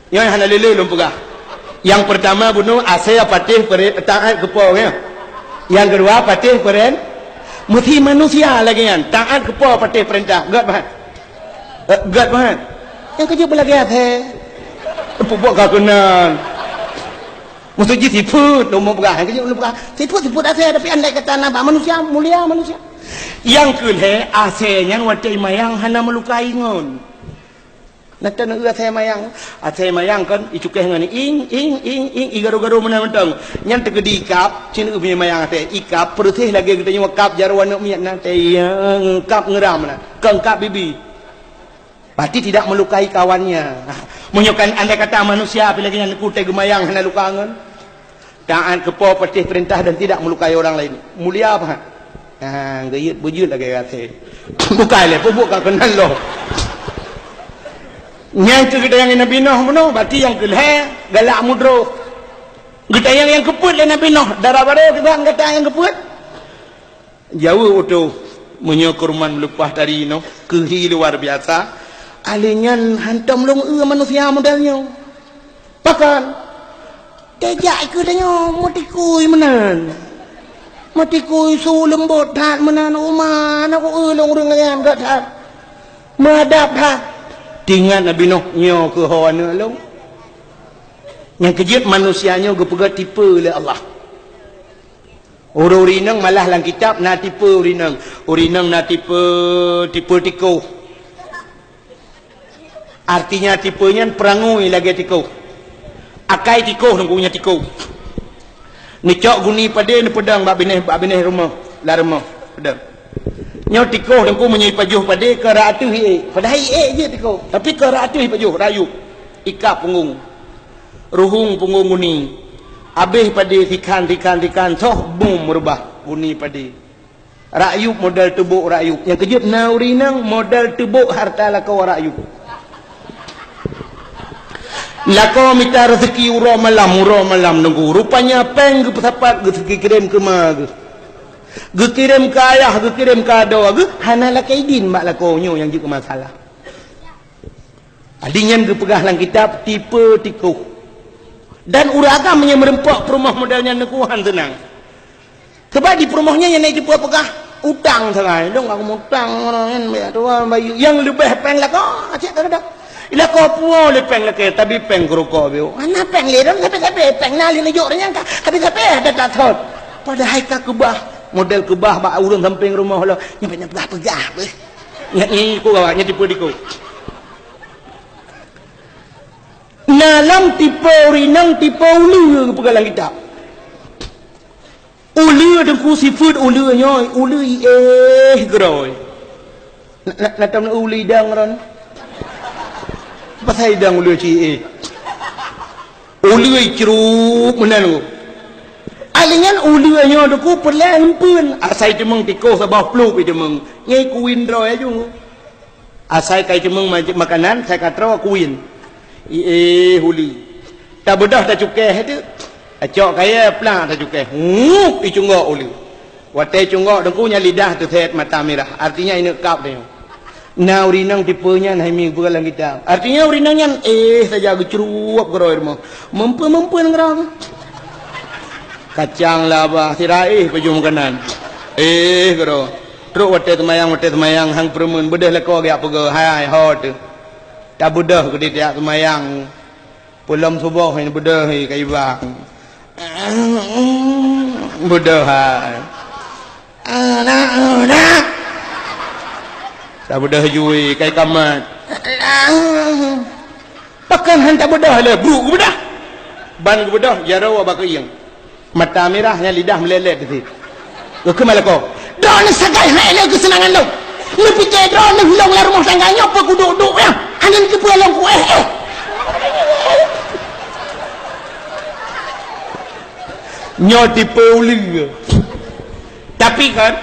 Nyoe hana lé-lé lôn peugah. Nyang peurtama bunoe asai patéh peuren-, taát keu Po, ya. Nyang keudua patéh peuren-, meusti manusia lagèe nyan, taát keu Po patéh peurintah. Gèt, Bah? Eh, gèt, Bah? Nyang keujeuet beulagèe asai. Peubuet ka keunan. Maksud jih sifeuet lôn peugah, nyang keujeuet lôn peugah. Sifeuet, sifeuet asai, tapi andai kata na bak manusia, mulia manusia. Nyang keu lhèe, asai nyan watèe mayang hana meulukai ngon. Nah, tan eu asai mayang. Asai mayang kan, icukéh ngon ing, ing, ing, ing, igaru-garu meunan mantong. Nyan teukeudi ikab, cit eu mayang asai. Ikab, peureuséh lagèe geutanyoe kab jaroe aneuk miet na, tayang kab ngeuram na, keu kab bibi. Berarti tidak melukai kawannya. Meunyoe kan andai kata manusia, apalagi nyang kutée geumayang hana luka ngon. Taat keu Po, patéh peurintah dan tidak melukai orang lain. Mulia pahat. Ha, geuyeuet beujeuet lagèe gaséh. Bukai lé, peubuet ka keunan lom. Nyang keu geutanyong Nabi Nuh bunoe, berarti nyang keu lhèe galak mudroh. Geutanyong nyang keupeuet lé Nabi Nuh, dara barô kiban gata nyang keupeuet. Jaweueb utoh, meunyoe keu ruman meuleupah tadi nyoe, keuhi luar biasa, ahli nyan hantom lôn eu manusia model nyoe. Pakon? Tejak keu tanyoe meutikui meunan. Meutikui su leumbot that meunan, uma, na ku eu lôn ureueng nyan gèt that. Meuadab that. Teuingat Nabi Nuh nyoe keu ho aneuk lôn. Nyang keujeuet manusia nyoe geupeugah tipe lé Allah. Ureueng inong malah lam kitab na tipe ureueng inong. Ureueng inong na tipe, tipe tikoh. Artinya tipe nyan peurangui lagèe tikoh. Akai tikoh, nunggu nyan tikoh. Neucok guni padé neupeudong bak binéh, bak binéh rumoh, lam rumoh. Peudong. Nyoe tikoh nunggu meunyoe ipajoh padé keu rot ateueh iék. Padahai iék jeuet tikoh, tapi keu rot ateueh ipajoh, rot yueb. Ikab punggong. Ruhueng punggong guni. Abéh padé sikhan, sikhan, sikhan, soh bom meurubah guni padé. Rot yueb model teubok rot yueb. Nyang keujeuet na ureueng inong model teubok harta lakoe rot yueb. Lakoe mita reuseuki uroe malam, uroe malam nunggu. Rupanya péng geupeusapat geuseuki kirém keu ma geuh. Geukirém keu ayah, geukirém keu adoe geuh, hana lakèe idin bak lakoe nyoe nyang jeuet keu masalah. Adi nyan geupeugah lam kitab tipe tikoh. Dan ureueng agam nyang meureumpok peurumoh model nyan nunggu han seunang. Sebab di peurumoh nyan nyang na jipeugah utang sagai. Dong aku mutang ngon nyan, biar tu bayu. Nyang leubeh péng lakoe, cit dah. Lakoe puwoe lé péng lakèe, tapi péng keu rukok biôh. Hana péng lé dong, tapi, tapi péng na lé neujok nyan ka. Tapi, tapi ada tak thot. Padahai ka keubah, model keubah bak ureueng sampéng rumoh lo. Nyang péng peugah-peugah beuh. Nyan ni ku gawat, nyan tipe tikoh. Na lam tipe ureueng inong tipe uleue geupeugah lam kitab. Uleue teungku sifeuet uleue nyoe, uleue éh keudroe. Na, na, na tom uleue idang ron. Pasai idang uleue ci éh. Uleue crup meunan. Alingan uleue nyoe teungku peureulée eumpeuen. Asai teumeung tikoh saboh pluek teumeung. Ngai kuin droe aju. Asai kai teumeung ma-, makanan, sai ka troe kuin. I éh uleue. Tabeudôh tacukéh teuh. Acok kayée plak tacukéh. Ngup icunggok uleue. Watée cunggok teungku nyan lidah teuset mata mirah. Artinya ineuk kab tanyoe. Na ureueng inong tipe nyan hai mi geupeugah lam kitab. Artinya ureueng inong nyan éh saja geucruwop keudroe rumoh. Meumpeuen-meumpeuen keudroe. Kacang labah sira éh pajoh makanan. Éh keudroe. Trok watée seumayang, watée seumayang hang peureumeun beudôh lakoe geujak peugah, "Hai, ho teuh." Tabeudôh keudéh tajak seumayang. Peulom suboh nyan beudôh hai ka ibang. Beudôh hai. Anak, anak. Tabeudôh jui kai kamat. Pakon han tabeudôh lé, bruk geubeudôh. Ban geubeudôh jaroe bak keuieng. Mata mirah nyan lidah meuleleh teuh. Geukheun malako. Droeneuh sagai hai lé keuseunangan lôn. Neupike droeneuh lôn lam rumoh tangga nyoe peu kuduek-duek nyan. Aneuk keupeue lôn kuéh éh. Nyoe tipe uleue. Tapi kan,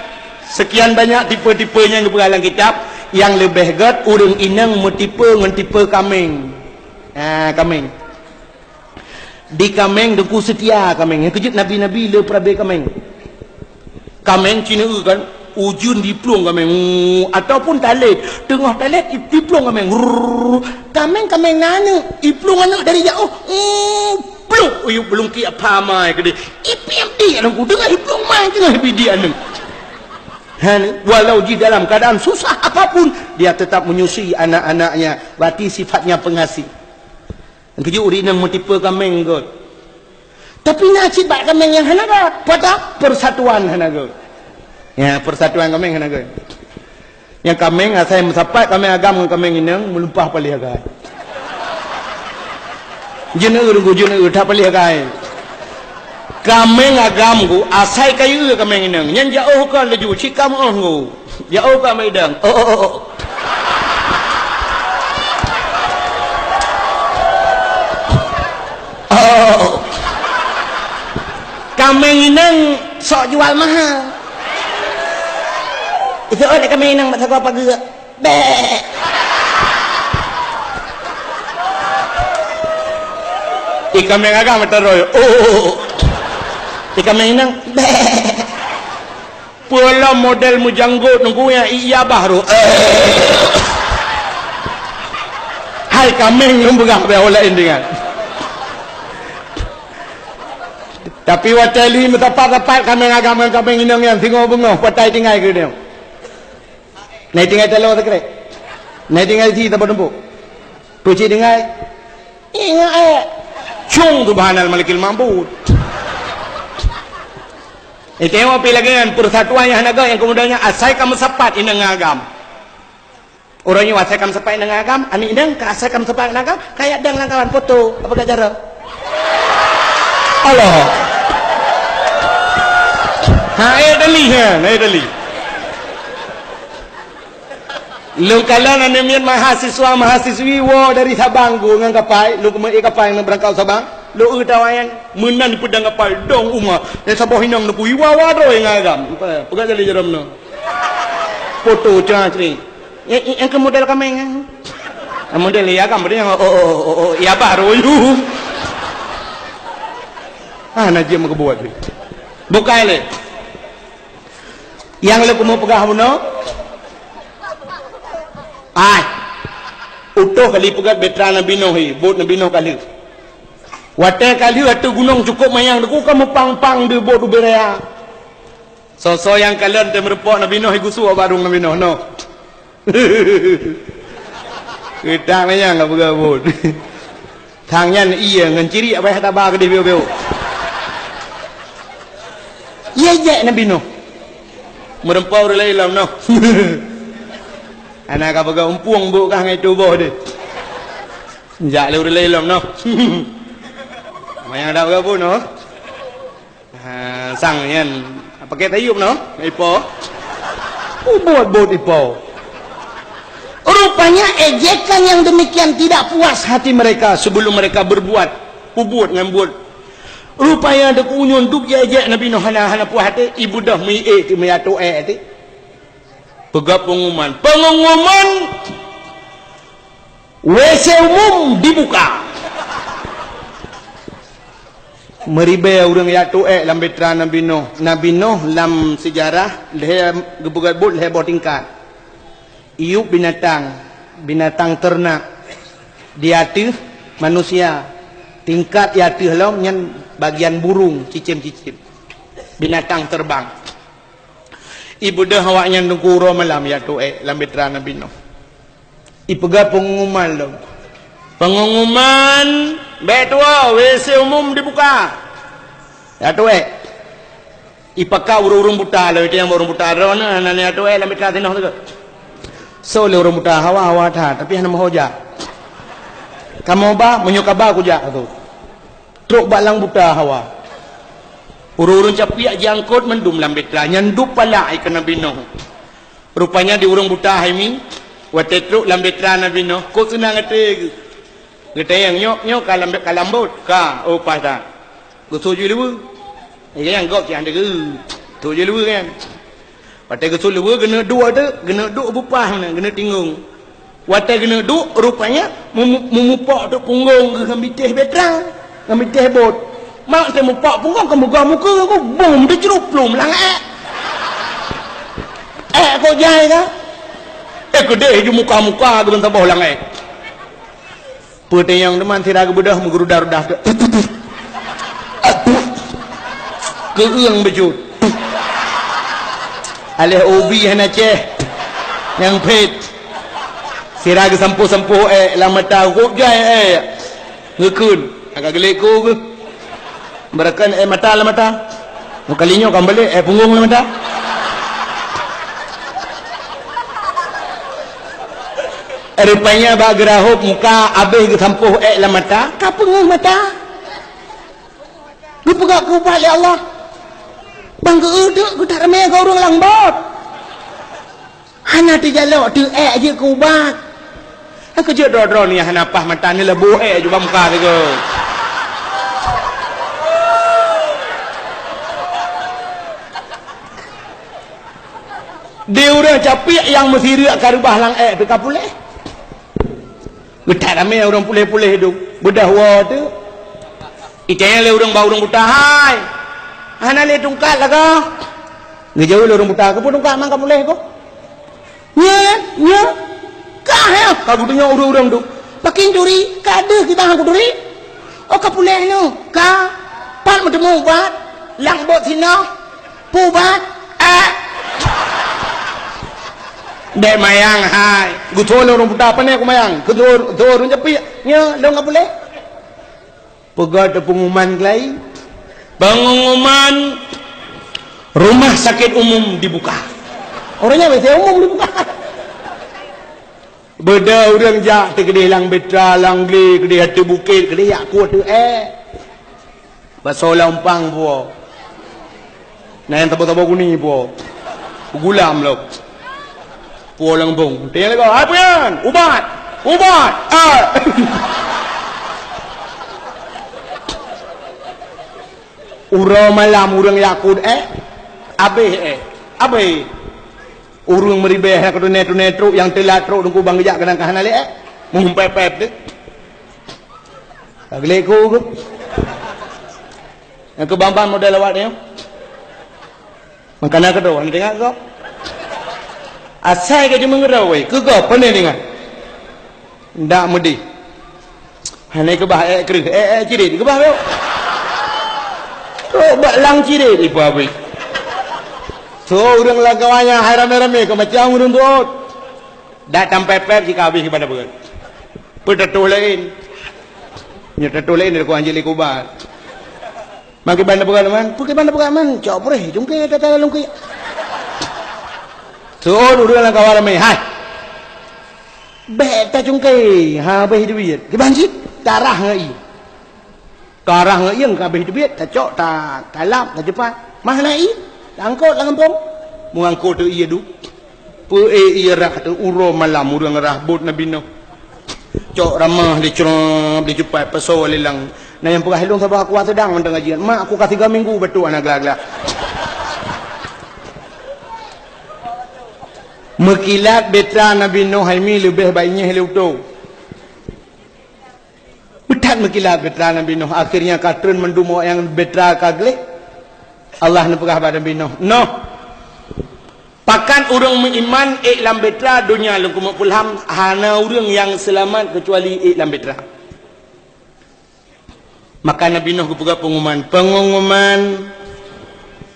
sekian banyak tipe-tipe nyang geupeugah lam kitab, nyang leubeh gét ureueng inong meutipe ngon tipe kaméng. Ha, kaméng. Di kaméng teungku seutia kaméng. Nyang keujeuet nabi-nabi le peurabé kaméng. Kaméng ci neueu kan, ujeuen diplueng kaméng. Ataupun talét, teungoh talét diplueng kaméng. Rrrr. Kaméng, kaméng na aneuk, diplueng aneuk dari jaoh. Pluek uyueb beulungki apa mai keudéh. Ipiep di aneuk ku deungoh diplueng mai teungoh ipiep di aneuk. Han, walau jih dalam keadaan susah apapun, dia tetap menyusui anak-anaknya. Berarti sifatnya pengasih. Keujeuet ureueng inong meutipe kaméng gét. Tapi na cit bak kaméng nyang hana gét. Peue teuh? Persatuan hana gét. Ya, persatuan kaméng hana gét. Nyang kaméng asai meusapat kaméng agam ngon kaméng inong meulumpah paléh agai. Jeuneu teungku, jeuneu that paléh agai. Kaméng agam ku asai kayue kaméng inong. Nyan jaoh ka laju cit ka meu'oh ku. Jaoh ka meudang. Oh, oh, oh, oh. Oh. Kaméng inong sok jual mahal. Itu oleh kaméng inong mat sagoe pageue. Bek. Ikan mengagam mata roy. Oh. Ikan menginang. Bek. Peulom model meujanggot nunggu nyang iya bah roh. Hai kaméng lôn peugah beh laén dengan. Tapi watée lhi meusapat-sapat kaméng agam ngon kaméng inong nyan singoh beungoh patai tinggai keu nyoe. Nai tinggai taloe sikrek. Nai tinggai si teumpat tumpuk. Peucit tinggai. Ingat eh. Cung subhanal malikil ma'bud. Itengok pi lagée nyan persatuan nyang hana gét nyang keumudian nyan asai ka meusapat inong ngon agam. Uroe nyoe asai ka meusapat inong ngon agam, aneuk inong ka asai ka meusapat inong ngon agam, kayak dang lam kawan foto, apa gak cara? Allah. Ha, eh, dali, ha, eh, dali. Lôn kalon aneuk miet mahasiswa-mahasiswi woe dari Sabang ku ngon kapai, lôn keumeue kapai ngon beurangkat Sabang, lôn eu tawa nyan meunan dipeudang kapai dong uma. Nyang saboh inong neupui wawa droe ngon agam. Peugah jali jaroe meunoe. Foto cang-cring. Nyang, nyang keu model kaméng nyan. Model ya agam, model nyang oh, oh, oh, oh, oh, ya baru yu. Ah, najib meukeubut. Bukai lé. Nyang lé keumeung peugah bunoe. Ai. Utoh kali peugah betra Nabi Nuh hi, bot Nabi Nuh ka lheueh. Watée ka lheueh ateueh gunong cukop manyang deuk ka meupang-pang di bot ubé raya. Soe-soe nyang kalon teumeureumpok Nabi Nuh hi gusue bak rueng Nabi Nuh noh. Keutak manyang ka peugah bot. Thang nyan ié ngon ciri abah taba keudeh biu-biu. Ié jek Nabi Nuh. Meureumpok ureuëng laén lom noh. Hana ka peugah umpueng buk kah ngai tuboh deh. Jak lé ureueng laén lom noh. Manyang dak gabung noh. Ha, sang nyan. Pakai tayub noh, ipo. Ubot-bot ipo. Rupanya ejekan yang demikian tidak puas hati mereka sebelum mereka berbuat. Ubot ngon bot. Rupanya deuk unyun duek jejek Nabi Nuh hana, hana puas hati, ibeudôh meuié teuh meuiatoe teuh. Peugah pengumuman. Pengumuman W C umum dibuka. Meuribée ureuëng jak tuek lam bahtera Nabi Nuh. Nabi Nuh lam seujarah lhée geupeugét buet lhée boh tingkat. Iyup binatang, binatang teurenak, di ateueh manusia, tingkat di ateueh lom nyan bagian burung, cicém-cicém, binatang terbang. Ibeudôh awaknyan teungku uroe malam jak tuek lam bahtera Nabi Nuh. Ipeugah pengumuman lom. Pengumuman, bék tuwoe, W C umum dibuka. Jak tuek. Ipaka ureuëng-ureuëng buta lom, itu nyang ureuëng buta droeneuh, hana jak tuek lam bahtera tinoh teuh. Soe lé ureuëng buta, hawa, hawa that, tapi hana meuho jak. Kamoe ba, meunyoe ka ba kujak tu. Trok bak lam buta hawa. Ureuëng-ureuëng capiak jiangkot mandum lam bahtera, nyan duek palak keu Nabi Nuh. Rupanya di ureuëng buta hai mi, watée trok lam bahtera Nabi Nuh, kok seunang até geuh. Geutanyong, "Nyoe, nyoe ka lam, ka lam bot?" "Ka." "Oh, paih that." Geusut jih luweue. Nyang gob cit han deungoe. Sut jih luweue nyan. Watée geusut luweue, geuneuk duek teuk, geuneuk duek beupaih meunan, geuneuk tinggong. Watée geuneuk duek, rupanya mu-, mu-, mupok teuk punggong geuh ngon bitéh bahtera, ngon bitéh bot. Mak teuh mupok punggong keu meugoe mukeue, bum teucruplum lam ék. Ék kok jai ka? Ék keudeh ju muka-muka geuh ban saboh lam ék. Peutanyong teuma sira geubeudôh meugurudah-rudah teuk. Keueung beujeuet. Aléh ubi hana céh. Nyang phét. Sira geusampôh-sampôh ék lam mata, gok jai ék. Geukheun. Agak geulék ku geuh. Beureukan ék mata lam mata. Meukalinyoe ka meubalék, ék punggong lam mata. Rupanya bak geurahop muka abéh geusampôh ék lam mata, ka peungeuh mata. Geupeugah keu ubat lé Allah. Ban geu-eu teuk geutak ramé keu ureuëng lam bot. Hana teujalok teuk ék jeuet keu ubat. Nyang keujeuet droe-droe nyan hana paih mata, neuleuboh ék ju bak muka sigoe. Di ureuëng capiak nyang meusireuk ka reubah lam ék teuka puléh. Geutak ramé ureuëng puléh-puléh dum. Beudôh woe teuk. Itanyong lé ureuëng bak ureuëng buta, "Hai, hana lé tungkat lagoe?" Geujaweueb lé ureuëng buta, "Keupeue tungkat man ka puléh ko?" "Nyoe, nyoe." "Ka, ya?" Ka geutunyok ureuëng-ureuëng tu. "Pakén turi, ka deuh kita han kuturi." "Oh, ka puléh nyoe, ka. Pat meuteumé ubat, lam bot sinoe." "Peue ubat?" "Ék." "Bék mayang hai." Geutho lé ureuëng buta, "Pane kumayang?" Geutho, geutho ureuëng capiak, "Nyoe lôn ka puléh." Peugah teuk pengumuman keulai. Pengumuman rumah sakit umum dibuka. Ureuëng nyan W C umum dibuka. Beudôh ureuëng jak teuh keudeh lam bahtera, lam glé, keudeh ateueh bukét, keudeh jak kueh ateueh ék. Basoe lam umpang puwoe. Na nyang tabo-tabo guni puwoe. Gulam lom. Puwoe lam bong. Tanyong lagoe, "Hai peue nyan?" "Ubat! Ubat! Ah!" Uroe malam ureuëng jak kueh ék, abéh ék, abéh. Ureuëng meuribée hana keutuné-tuné trok, nyang teulat trok teungku ban geujak keunan ka hana lé ék. Mumpép-pép teuk. Ka geulék ku geuh. Nyang keu ban-ban model awak nyoe. Meukanan keudroe, hana teuingat gob. Asai ka jimeungeureu wai, keu gob pane teuingat. Ndak meudeh. Hana keubah ék kreueh, ék, ék cirét keubah lom. Trok bak lam cirét ipa abéh. Soe ureuëng lam kawan nyan hai ramé-ramé keu macam ureuëng tuôt. Dak tampép-pép jika habéh kiban na peugah. Peue tatôh laén. Nyoe tatôh laén dari kuah anjing lé kubat. Mangke ban na peugah teuma, peue kiban na peugah man, cok preh, jungke tata lungke. Seuôn ureuëng lam kawan ramé, hai. Bèk tacungké, habéh duit. Kiban cit, tarah ngon ié. Tarah ngon ié, habéh duit, tacok, ta-, talap, tacepat. Mah na ié, taangkot lam gampông. Meuangkot teuk ié duek. Peu-ék ié rhah teuk uroe malam ureuëng rhah bot Nabi Nuh. Cok ramah, dicrop, dicupat, pasoe lé lam. Na nyang peugah, "Lôn saboh kuah seudang mantong ngaji. Mak, aku ka tiga minggu batuk hana glah-glah." Meukilat beutra Nabi Nuh hai mi leubeh baik nyeh lé utoe. Beuthat meukilat beutra Nabi Nuh, akhirnya ka treun mandum awak nyang beutra ka gleh. Allah neupeugah bak Nabi Nuh, "Nuh, pakat ureuëng meuiman ék lam beutra donya lôn keumeung peulham, hana ureuëng nyang seulamat keucuali ék lam beutra." Maka Nabi Nuh geupeugah peungumuman, "Peungumuman,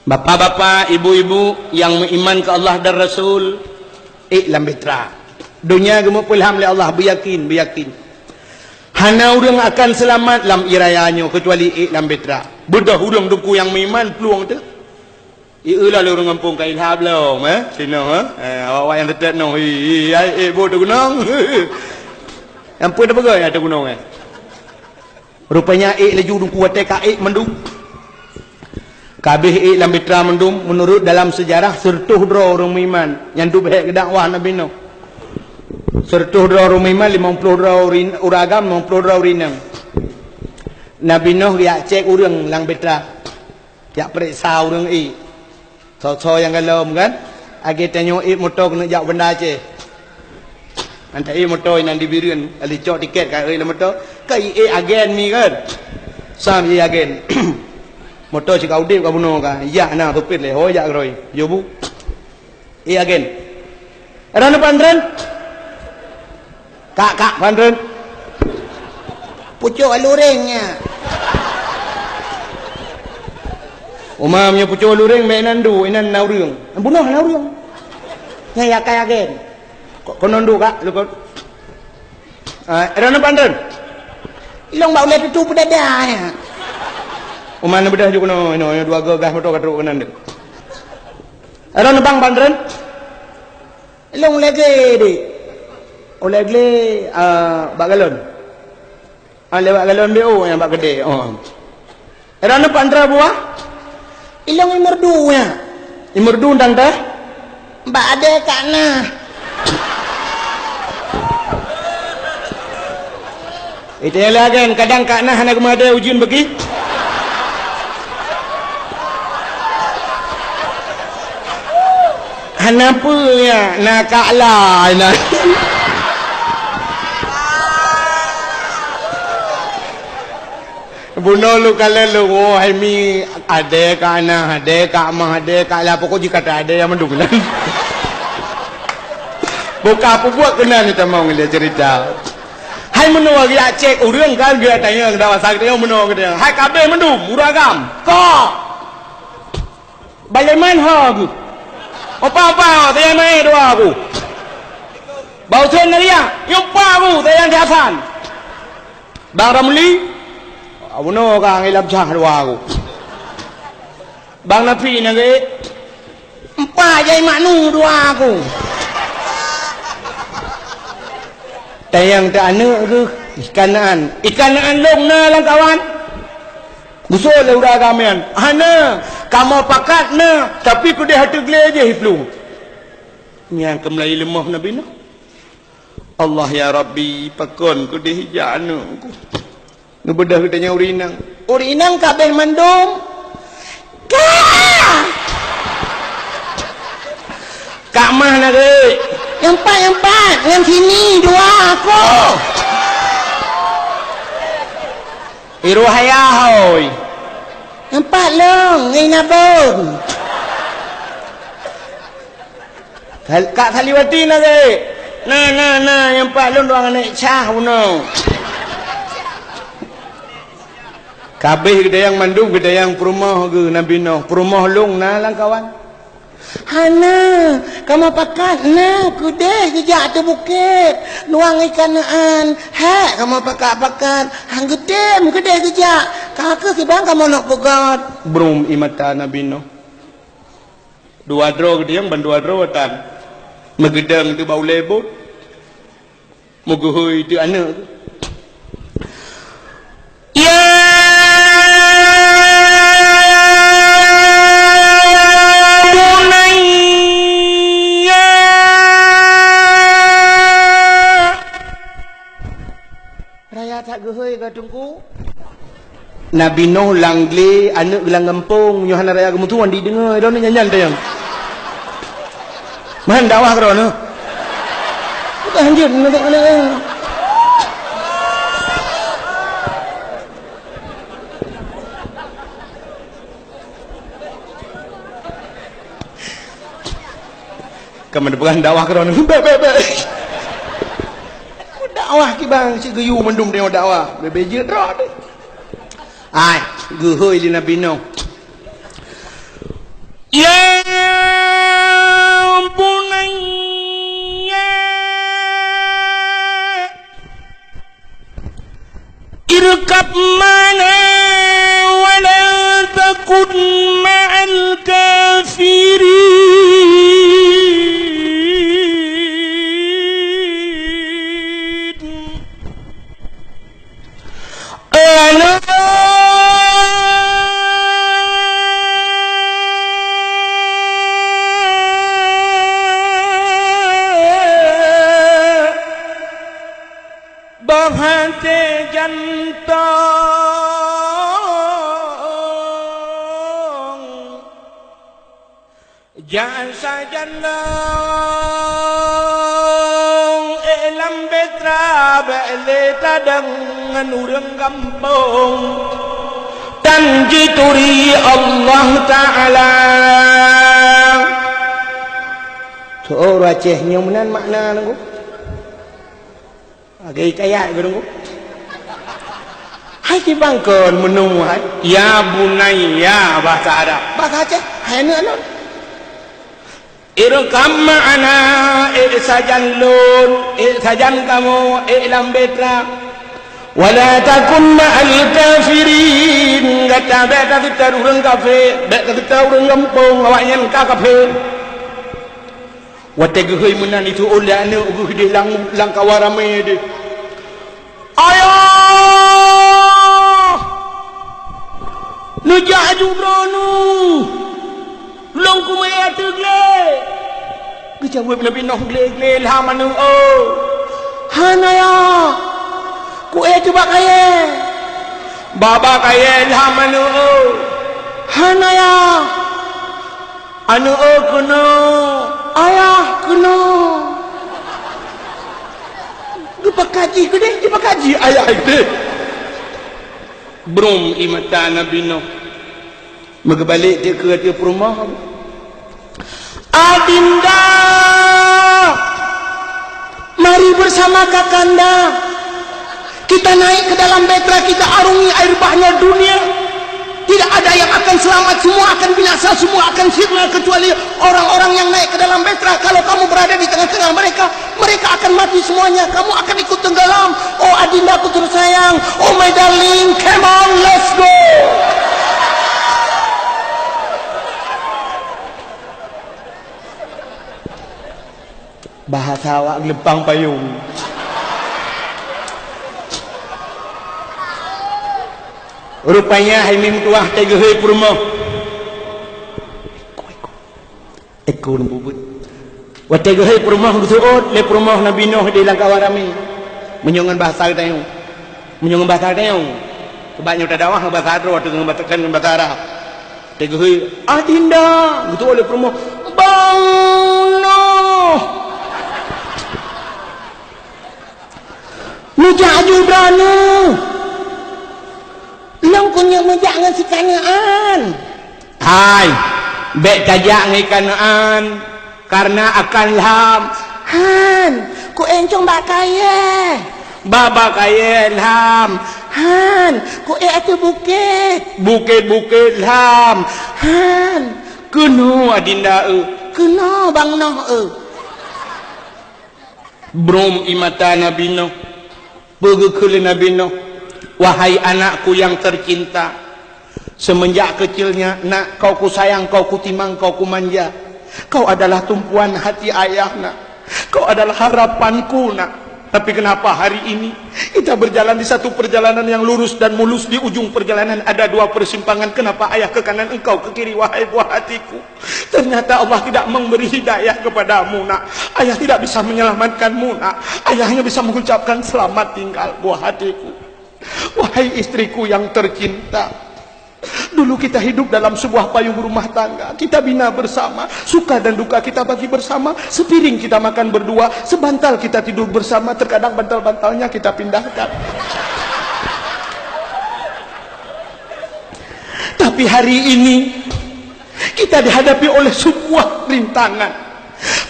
bapak-bapak, ibu-ibu nyang meuiman keu Allah dan Rasul, ék lam beutra. Donya geumeupeulham lé Allah, beuyakin, beuyakin. Hana ureuëng akan seulamat lam ié raya nyoe keucuali ék lam beutra. Beudôh ureuëng teungku nyang meuiman plueng teuh." Ié lom lé ureuëng gampông ka ilhab lom, eh, sinoe, eh. Eh, awak-awak nyang teutet noh, hi, hi, ai, ék bot teugunong. Nyang peue teupeugah nyang teugunong, eh. Rupanya ék laju teungku watée ka ék mandum. Ka habéh ék lam beutra mandum, meunurot dalam seujarah, seureutôh droe ureuëng meuiman nyang duek beuhek geudakwah Nabi Nuh. Seureutôh droe ureuëng meuiman, limong ploh droe ureuëng agam, limong ploh droe ureuëng inong. Nabi Nuh geujak cék ureuëng lam beutra. Jak peuriksa ureuëng ék. Soe-soe nyang galom kan? Akhé tanyoe ék moto keuneuk jak u Banda Aceh. Anta ék moto inan di Bireuen, ali cok tiket ka ék lam moto. Ka ék agen mi kan? Sam ék agen. Moto cit ka udeb ka bunoe ka. Jak na supet lé, ho jak keurôi. Yo bu. Ék agen. Droeneuh pan treun? Kak, kak, pan treun? Pucok luréng nyan. Uma meunyoe pucok luréng, meunan du, inan na ureuëng. Bunoe na ureuëng. Nyan ya kaya gen. Ko-, konon du, kak, lukon. Ah, droeneuh pan treun? Ilong bak ulée tutu peudada nyan. Uma na beudah ju keunoe, inoe, inoe dua gagah moto ka trok keunan deh. Droeneuh bang pan treun? Lôn lagée deh. Oh, lagée, ah, bak galon. Ah, lewat galon B O nyang bak keudè. Oh. Droeneuh pat droe buah? Ilong imeurdu nyan. Imeurdu dan teh? Bak adé kak na. Itu yang lagan, kadang kak na hana geumade ujeuen bagi. Hana peue nyan, na kak la, na. Bunoe lôn kalon lôn, oh, hai mi, adé kak na, adé kak ma, adé kak la, pokok jih kata adé nyang mandum nan. Buka peubuet keunan ni tamong dia cerita. Hai meunoe geujak cék ureuëng kan, geujak tanyong, dak masa geutanyong meunoe geutanyong. Hai kabeh mandum, ureuëng agam. Kok! Baleman ho geuh. Opa-opa, tayang maé dua geuh. Bau sen lagi ah, nyumpa geuh, tayang di Hasan. Bang Ramli, abunoe ka ngilam cah dua geuh. Bang Nafi nyan geuh, empat jai maknu dua geuh. Tayang teu aneuk geuh, ikan naan. Ikan naan lôn na lam kawan. Geusoe lé ureuëng agam nyan, "Hana, kamoe pakat na, tapi keudeh ateueh glé jih iplueng." Nyan keumeulai leumoh Nabi Nuh. Allah ya Rabbi, pakon keudeh ijak aneuk ku. Neubeudôh geutanyoe ureuëng inong. Ureuëng inong kabeh mandum. Ka! Kak mah na geuh. Nyang pat, nyang pat, ngon sini dua aku. Iruh ayah hoi. Empat long ngai nabon. Kak Saliwati na geuh. Na, na, na, nyang empat long dua aneuk cah bunoe. Kabeh geudayang mandum geudayang peurumoh geuh Nabi Nuh. Peurumoh long na lam kawan. Hana, kamoe pakat na keudeh geujak ateueh bukét, luwang ikan naan. Hék, kamoe pakat-pakat, han geutem keudeh geujak. Ka keuh sibang kamoe nok peugöt. Brum ie mata Nabi Nuh. Dua droe geudayang ban dua droe tan. Meugeudong teuh bak ulée bot. Meugeuhôi teuk aneuk. Ya bunayya. Raya that geuhôi ka Teungku. Nabi Nuh lam glé, aneuk geuh lam gampông, nyoe hana raya geumeutuan dideungoe, droeneuh nyan-nyan tanyong. Meuhan dakwah keudroe neuh. Bukan hanjeuet, nyoe. Kamoe peugah dakwah keudroe neuh. Bèk, bèk, bèk. Dakwah kiban cit geuyue mandum tanyoe dakwah. Bèk, bèk jeuet droe teuh. Ai, geuhôi lé Nabi Nuh. Ya bunayya irkab ma'ana wa la takun ma'al kafirin. Ana bah até jantong. Jak sajan lôn, ék lam Petra, bèk lé tadong ngon ureueng gampông. Tan jituri Allah Taala. Tho, ureueng Aceh, nyoe meunan makna Teungku. Lagèe hikayat geuh Teungku. Hai kiban kon meunoe hai. Ya bunayya, bahasa Arab. Bahasa Aceh, hai aneuk lôn. Irkab ma'ana, ék sajan lôn, ék sajan kamoe, ék lam Petra. Wa la takun ma'al kafirin, gata bèk taseutôt ureueng kafé, bèk taseutôt ureueng gampông, awaknyan ka kafé. Watèe geuhôi meunan, jiseuôt lé aneuk geuh deh lam, lam kawan ramé deh. Ayah! Neujak aju droeneuh! Lôn keumeue ateueh glé! Geujaweueb Nabi Nuh, glé-glé lham aneuk, oh! Hana, Yah! Kuék teuh bak kayèe! Bak, bak kayèe lham aneuk, oh! Hana, Yah! Aneuk, oh, keunoe, ayah, keunoe. Geupakat jih keudeh, geupakat jih ayah keudeh. Brom ie mata Nabi Nuh. Meugeubalek teuk keu ateueh peurumoh. Adinda! Mari bersama kakanda, kita naik ke dalam Petra, kita arungi air bahnya dunia. Tidak ada yang akan selamat, semua akan binasa, semua akan sirna, kecuali orang-orang yang naik ke dalam Petra. Kalau kamu berada di tengah-tengah mereka, mereka akan mati semuanya. Kamu akan ikut tenggelam. Oh adindaku tersayang, oh my darling, come on, let's go. Bahasa awak geuleupang payong. Rupanya hai meutuah watèe geuhôi peurumoh. Eko lôn peubuet. Watèe geuhôi peurumoh geuseuôt lé peurumoh Nabi Nuh di lam kawan ramé. Meunyoe ngon bahasa geutanyoe. Meunyoe ngon bahasa geutanyoe. Sabab nyoe tadakwah ngon bahasa droe, ngon bahasa, ngon bahasa Arab. Teuh geuhôi, "Adinda!" Geuteu'oh lé peurumoh, "Bang Noh! Neujak aju droeneuh! Lôn keuneuk meujak ngon si Kanaan!" "Hai, bèk tajak ngon si Kanaan, kareuna akan lham." "Han, kuék cong bak kayèe." "Bak, bak kayèe lham." "Han, kuék ateueh bukét." "Bukét-bukét lham." "Han." "Keunoe adinda eu." "Keunoe bang Noh eu." Brom ie mata Nabi Noh. Peue geukheun lé Nabi Noh, "Wahai anakku yang tercinta, semenjak kecilnya, Nak, kau kusayang, kau kutimang, kau kumanja. Kau adalah tumpuan hati ayah, Nak. Kau adalah harapanku, Nak. Tapi kenapa hari ini kita berjalan di satu perjalanan yang lurus dan mulus, di ujung perjalanan ada dua persimpangan? Kenapa ayah ke kanan, engkau ke kiri, wahai buah hatiku? Ternyata Allah tidak memberi hidayah kepadamu, nak. Ayah tidak bisa menyelamatkanmu, nak. Ayah hanya bisa mengucapkan selamat tinggal, buah hatiku. Wahai istriku yang tercinta, dulu kita hidup dalam sebuah payung rumah tangga. Kita bina bersama, suka dan duka kita bagi bersama. Sepiring kita makan berdua, sebantal kita tidur bersama. Terkadang bantal-bantalnya kita pindahkan. Tapi hari ini kita dihadapi oleh sebuah rintangan.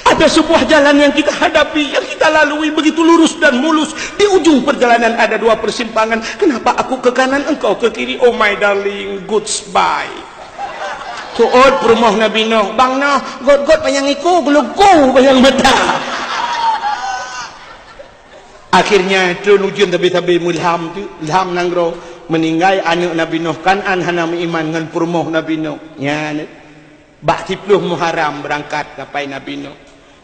Ada sebuah jalan yang kita hadapi, yang kita lalui begitu lurus dan mulus. Di ujung perjalanan ada dua persimpangan. Kenapa aku ke kanan, engkau ke kiri? Oh my darling, goodbye. Tuot peurumoh Nabi Nuh, bang Nuh, got-got panyang iku, geuluku panyang mata. Akhirnya, trön ujeuen sabe-sabe meulham tu, lham nanggroe, meuninggai aneuk Nabi Nuh Kan'an hana meuiman ngon peurumoh Nabi Nuh. Nyan, bak siplôh Muharram beurangkat kapai Nabi Nuh.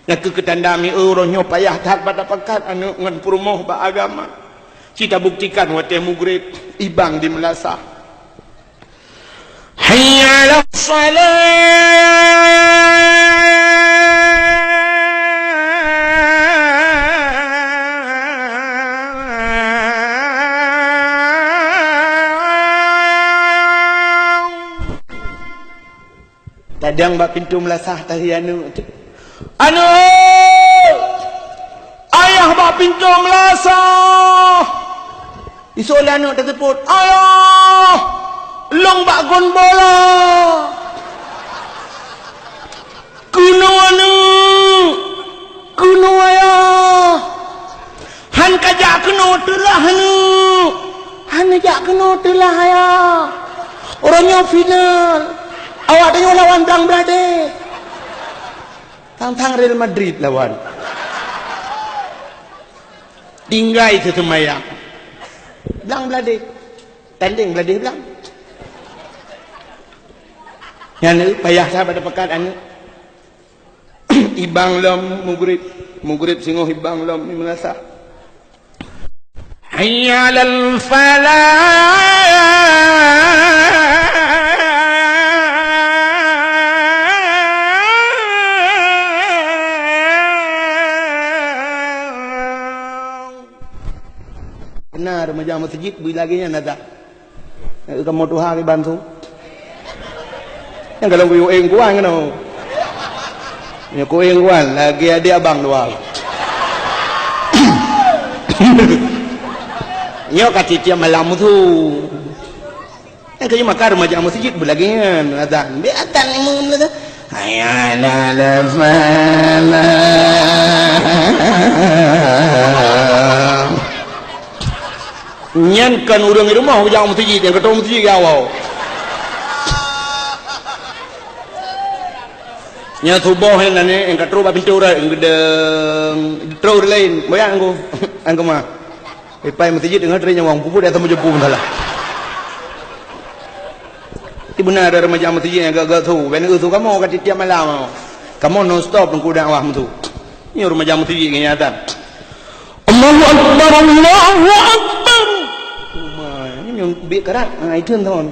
Nyang keu keutanda mieu uroe nyoe payah that bak tapakat aneuk ngon peurumoh bak agama. Ci tabuktikan watée mugreb, ibang di meulasah. Hayya 'alas shalah. Tadang bak pintoe meulasah tahé aneuk tu. Aneuk! Ayah bak pintoe meulasah! Isok lé aneuk teuseupôt, "Ayah, lôn bak gon bola." "Keunoe aneuk, keunoe ayah." "Han kajak keunoe teulah aneuk." "Han neujak keunoe teulah ayah. Uroe nyoe final. Awak tanyoe lawan Blang Bladeh." Tang-tang Real Madrid lawan. Tinggai seuseumayang. Blang Bladeh. Tandeng Bladeh Blang. Nyan payah that bak tapakat aneuk. Ibang lom mugreb. Mugreb singoh ibang lom meulasah. Hayya 'alal falah. Beuna remaja meuseujid beu lagée nyan azan. Kamoe tuha kiban su. Nyang ka lôn kuyue kuan keunoe. Nyoe kuéng kuan, lagée adék abang dua. Nyoe ka tiep-tiep malam musu. Nyang keu maka remaja meuseujid beulagée nyan, azan. Bék azan imum lagée. Hayya 'alal falah. Nyan kon ureuëng rumoh ujak meuseujid, nyang keudroe meuseujid ya Allah. Nyan suboh nyan, nyan ka trok bak pintoe urat, geudeng, trok ureuëng laén, boyak angku, angku ma. Ipai meuseujid deungon trok nyawong, puput ata meujeupu masalah. Ti beuna ada remaja meuseujid nyang gak-gak su, ben su kamoe ka tiep-tiep malam. Kamoe non stop teungku dakwah meusu. Nyoe remaja meuseujid nyan azan. Allahu Akbar, Allahu Akbar. Uma, nyoe biek karat. Ha, itu thon.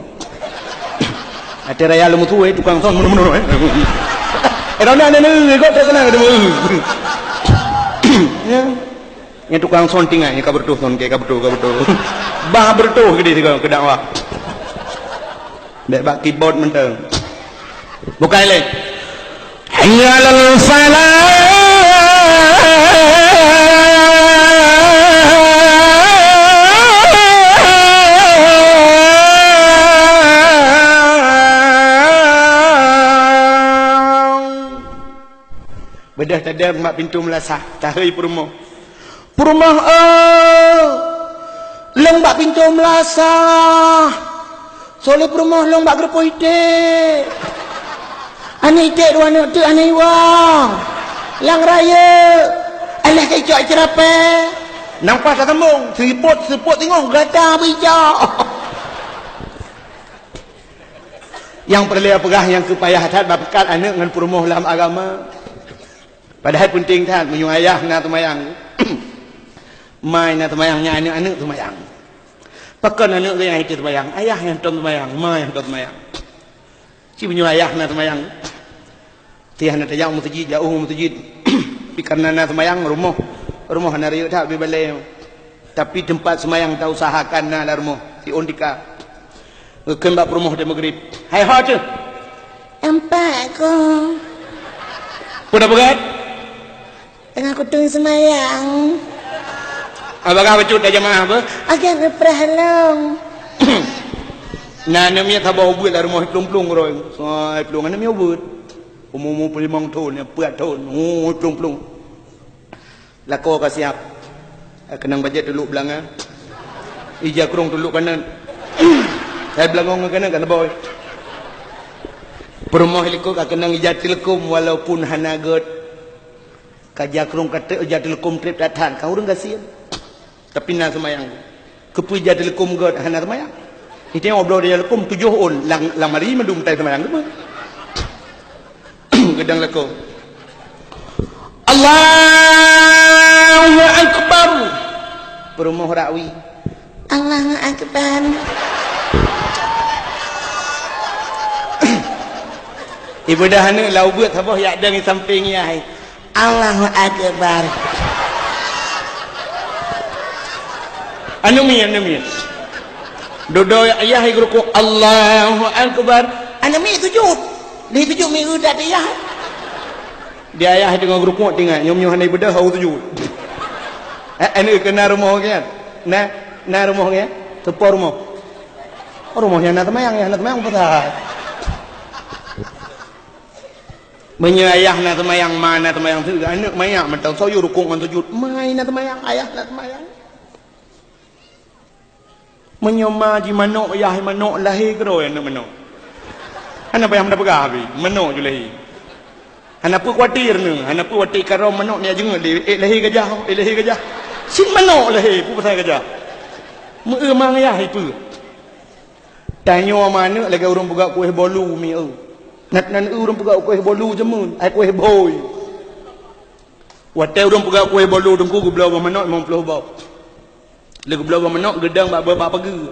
Ate raya leumu tuwé tukang thon meunoe-meunoe. Eh, dah nak, nak, nak, kau tak kenal dia. Ya. Nyang tukang thon tinggai, nyang ka beureutoh thon, ka beureutoh, ka beureutoh. Bah beureutoh keudeh sigoe keu dakwah. Bèk bak keyboard mantong. Bukai lé. Hayya 'alal falah. Beudôh tadong bak pintoe meulasah, tahôi peurumoh. "Peurumoh, oh, lôn bak pintoe meulasah. Soe lé peurumoh lôn bak geureupoh iték. Aneuk iték dua aneuk teuk aneuk iwong. Lam rayeuk, alah ka icok iceurapée." Nang paih tatambong, seupôt, seupôt singoh gata beuicok. Nyang peureulée peugah nyang keu payah that bak peukat aneuk ngon peurumoh lam agama. Padahai peunteng that meunyoe ayah na teumayang. Ma nyang na seumayang, nyan aneuk-aneuk seumayang. Pakon aneuk geuh nyang hana seumayang? Ayah nyang tom seumayang, ma nyang tom seumayang. Ci meunyoe ayah na seumayang, tiah na tajak meuseujid, jauh meuseujid. Tapi kareuna na seumayang, rumoh, rumoh hana rayeuk that bak balée. Tapi teumpat seumayang tausahakan na lam rumoh, siôn tika. Geukheun bak peurumoh di Maghrib. Hai ho teuh? Empat ko. Peue na peugah? Teungoh kuteung seumayang. Apakah bacut dah jamaah apa? Akan geuprah lom. Na aneuk miet saboh ubeuet lam rumoh, plueng-plueng uroe. Sai plueng aneuk miet ubeuet. Umu-umu peulimong thon, peuet thon. Oh, plueng-plueng. Lakoe ka siap. Keunong bajèe tulok beulanga. Ija krong tulok kanan. Hai beulangong ngon kanan ka neubôi. Peurumoh likot ka keunong ija teuleukom walaupun hana gèt. Ka ija krong ka trép, ija teuleukom trép that-that, ka ureueng gasien. Tapi na seumayang. Keupeue ija teuleukom gèt hana seumayang? Iteueng obloe ija teuleukom tujoh ôn, lam, lam hari mandum tai seumayang keupeue? Geudong lakoe. Allahu Akbar. Peurumoh rakwi. Allahu Akbar. Ibadah aneuk lam ubeuet saboh yak dong di sampéng yah. Allahu Akbar. Aneuk miet, aneuk miet. Dudoe ayah di rukuk, Allahu Akbar. Aneuk miet sujud. Di sujud miet dat ayah. Di ayah teungoh rukuk tinggai, nyoe meunyoe hana ibadah, hana sujud. Eh, aneuk keuh na rumoh geuh? Na, na rumoh geuh? Teupo rumoh? Rumoh nyang na seumayang, nyang na seumayang peue that. Meunyoe ayah na seumayang, ma na seumayang, aneuk manyak mantong soe yue rukuk ngon sujud, ma na seumayang, ayah na seumayang. Meunyoe ma jimanok, yah manok, lahé keudroe aneuk manok. Hana payah meupeugah abéh, manok ju lahé. Hana peue khawatir nyoe, hana peue watèe karông manok neujak jeungeut lé, ék lahé gajah, ék lahé gajah. Cit manok lahé, peue pasai gajah. Meu-eu ma yah ipeue. Tanyoe ma aneuk lagèe ureueng peugöt kueh bolu mieu. Nat nan ureueng peugöt kueh bolu jameun, ai kueh bhôi. Watèe ureueng peugöt kueh bolu teungku geubloe boh manok limong ploh boh. Lé geubloe boh manok geudong bak, bak pageue.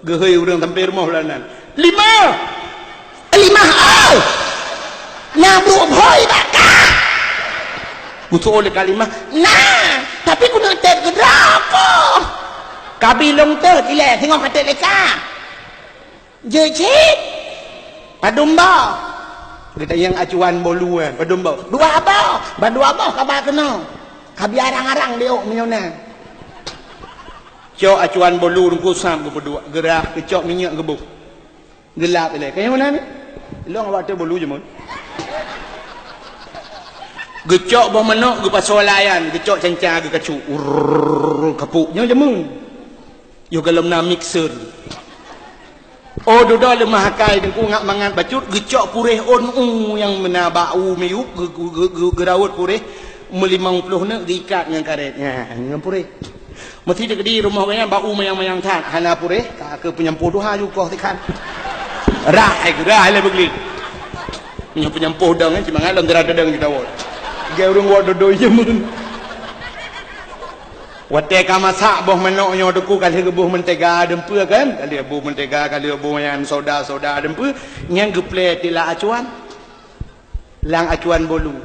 Geuhôi ureueng sampé rumoh lam nan. Limah! Limah, oh! Na brôk bhôi bak kah? Geusoe lé Kalimah, "Na, tapi keuneuk tét keudroe." "Ka bi lôn tét ilèe, singoh ka tét lé kah." "Jeuet cit." "Padum boh?" Geutanyong acuan bolu, eh, "Padum boh?" "Dua boh." "Ban dua boh ka ba keunoe. Ka bi arang-arang di ôk meunyoe na." Cok acuan bolu teungku sam geupeuduek, geurah, geucok minyeuk geuboh. Geulap ilèe. Kayang meunan ni? Lôn awak teuh bolu jameun. Geucok boh manok, geupasoe lam ayan, geucok canca, geukacok. Urrrr, kapok. Nyoe jameun. Yoh gohlom na mixer. Oh, dudoe leumah akai teungku ngat mangat bacut, geucok puréh ôn u nyang meunan bak u miyueb, geu-, geu-, geu-, geu-, geurawot puréh, meulimong ploh neuk geuikat ngon karét. Nyan, ngon puréh. Meusti teukeudi rumoh gobnyan bak u manyang-manyang that, hana puréh, ka keu peunyampôh tuha ju koh sikhan. Rah, eh, geurah lé beugli. Meunyoe peunyampôh dong, eh, simangat lom geurah tadong ju tawot. Geu ureueng wot dodoi jameun. Watèe ka masak boh manok nyoe teungku, ka lheueh geuboh meuntega deumpeu kan? Ka lheueh boh meuntega, ka lheueh boh nyan soda-soda deumpeu, nyan geuplè tilah acuan. Lam acuan bolu.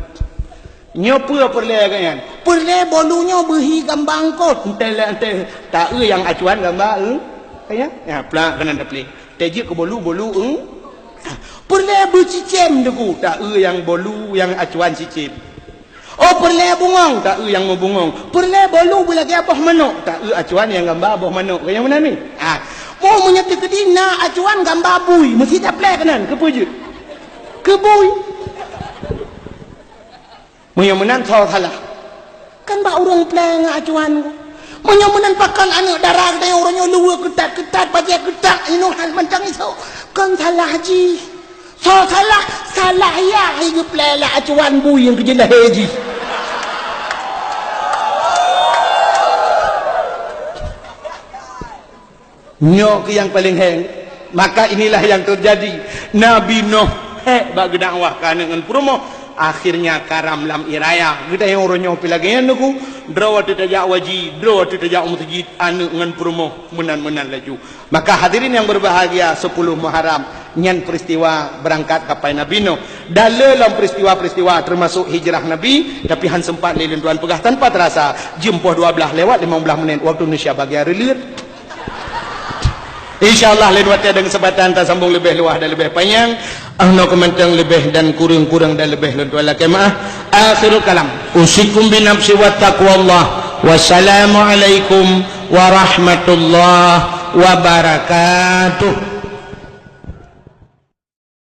Nyoe peue peureulèe geuh nyan? Peureulèe bolu nyoe beuhi gamba eungkôt. Entèe lé entèe taeu nyang acuan gamba eu. Ya, ya, plak keunan taplé. Teuh jeuet keu bolu, bolu eu. Peureulèe beucicém teungku, taeu nyang bolu, nyang acuan cicém. Oh, peureulèe bungong, taeu nyang meubungong. Peureulèe bolu beulagèe boh manok, taeu acuan nyang gamba boh manok. Kayang meunan ni? Ah. Oh, meunyoe teukeudi na acuan gamba bui, meusti taplè keunan, keupeue jeuet? Keu bui. Meunyoe meunan soe salah? Kan bak ureueng plè ngon acuan. Meunyoe meunan pakon aneuk dara geutanyoe uroe nyoe luweue keutat-keutat, bajèe keutat, inoe hal mantong isoe. Kon salah jih. Soe salah? Salah yah, i geuplè lé acuan bui nyang keu jeuet lahé jih. Nyoe keuh nyang paleng hék. Maka inilah yang terjadi. Nabi Nuh hék bak geudakwah keu aneuk ngon peurumoh, akhirnya karam lam ie raya. Geutanyoe uroe nyoe pih lagèe nyan teungku. Droe watèe tajak haji, droe watèe tajak u meuseujid, aneuk ngon peurumoh, meunan-meunan laju. Maka hadirin yang berbahagia, sepuluh Muharram nyan peristiwa berangkat kapai Nabi Nuh. Dalam peristiwa-peristiwa termasuk hijrah Nabi, tapi han sempat lé lôn tuan peugah tanpa terasa, jeuem poh dua belas lewat lima belas menit waktu Indonesia bagian reuleut. Insya Allah lain watèe dan kesempatan tasambung leubeh luwah dan leubeh panyang. Ahna kementeng leubeh dan kurang-kurang dan leubeh lôn tuan lakèe maaf. Akhirul kalam. Usikum binafsi wa taqwallah. Wassalamualaikum warahmatullahi wabarakatuh.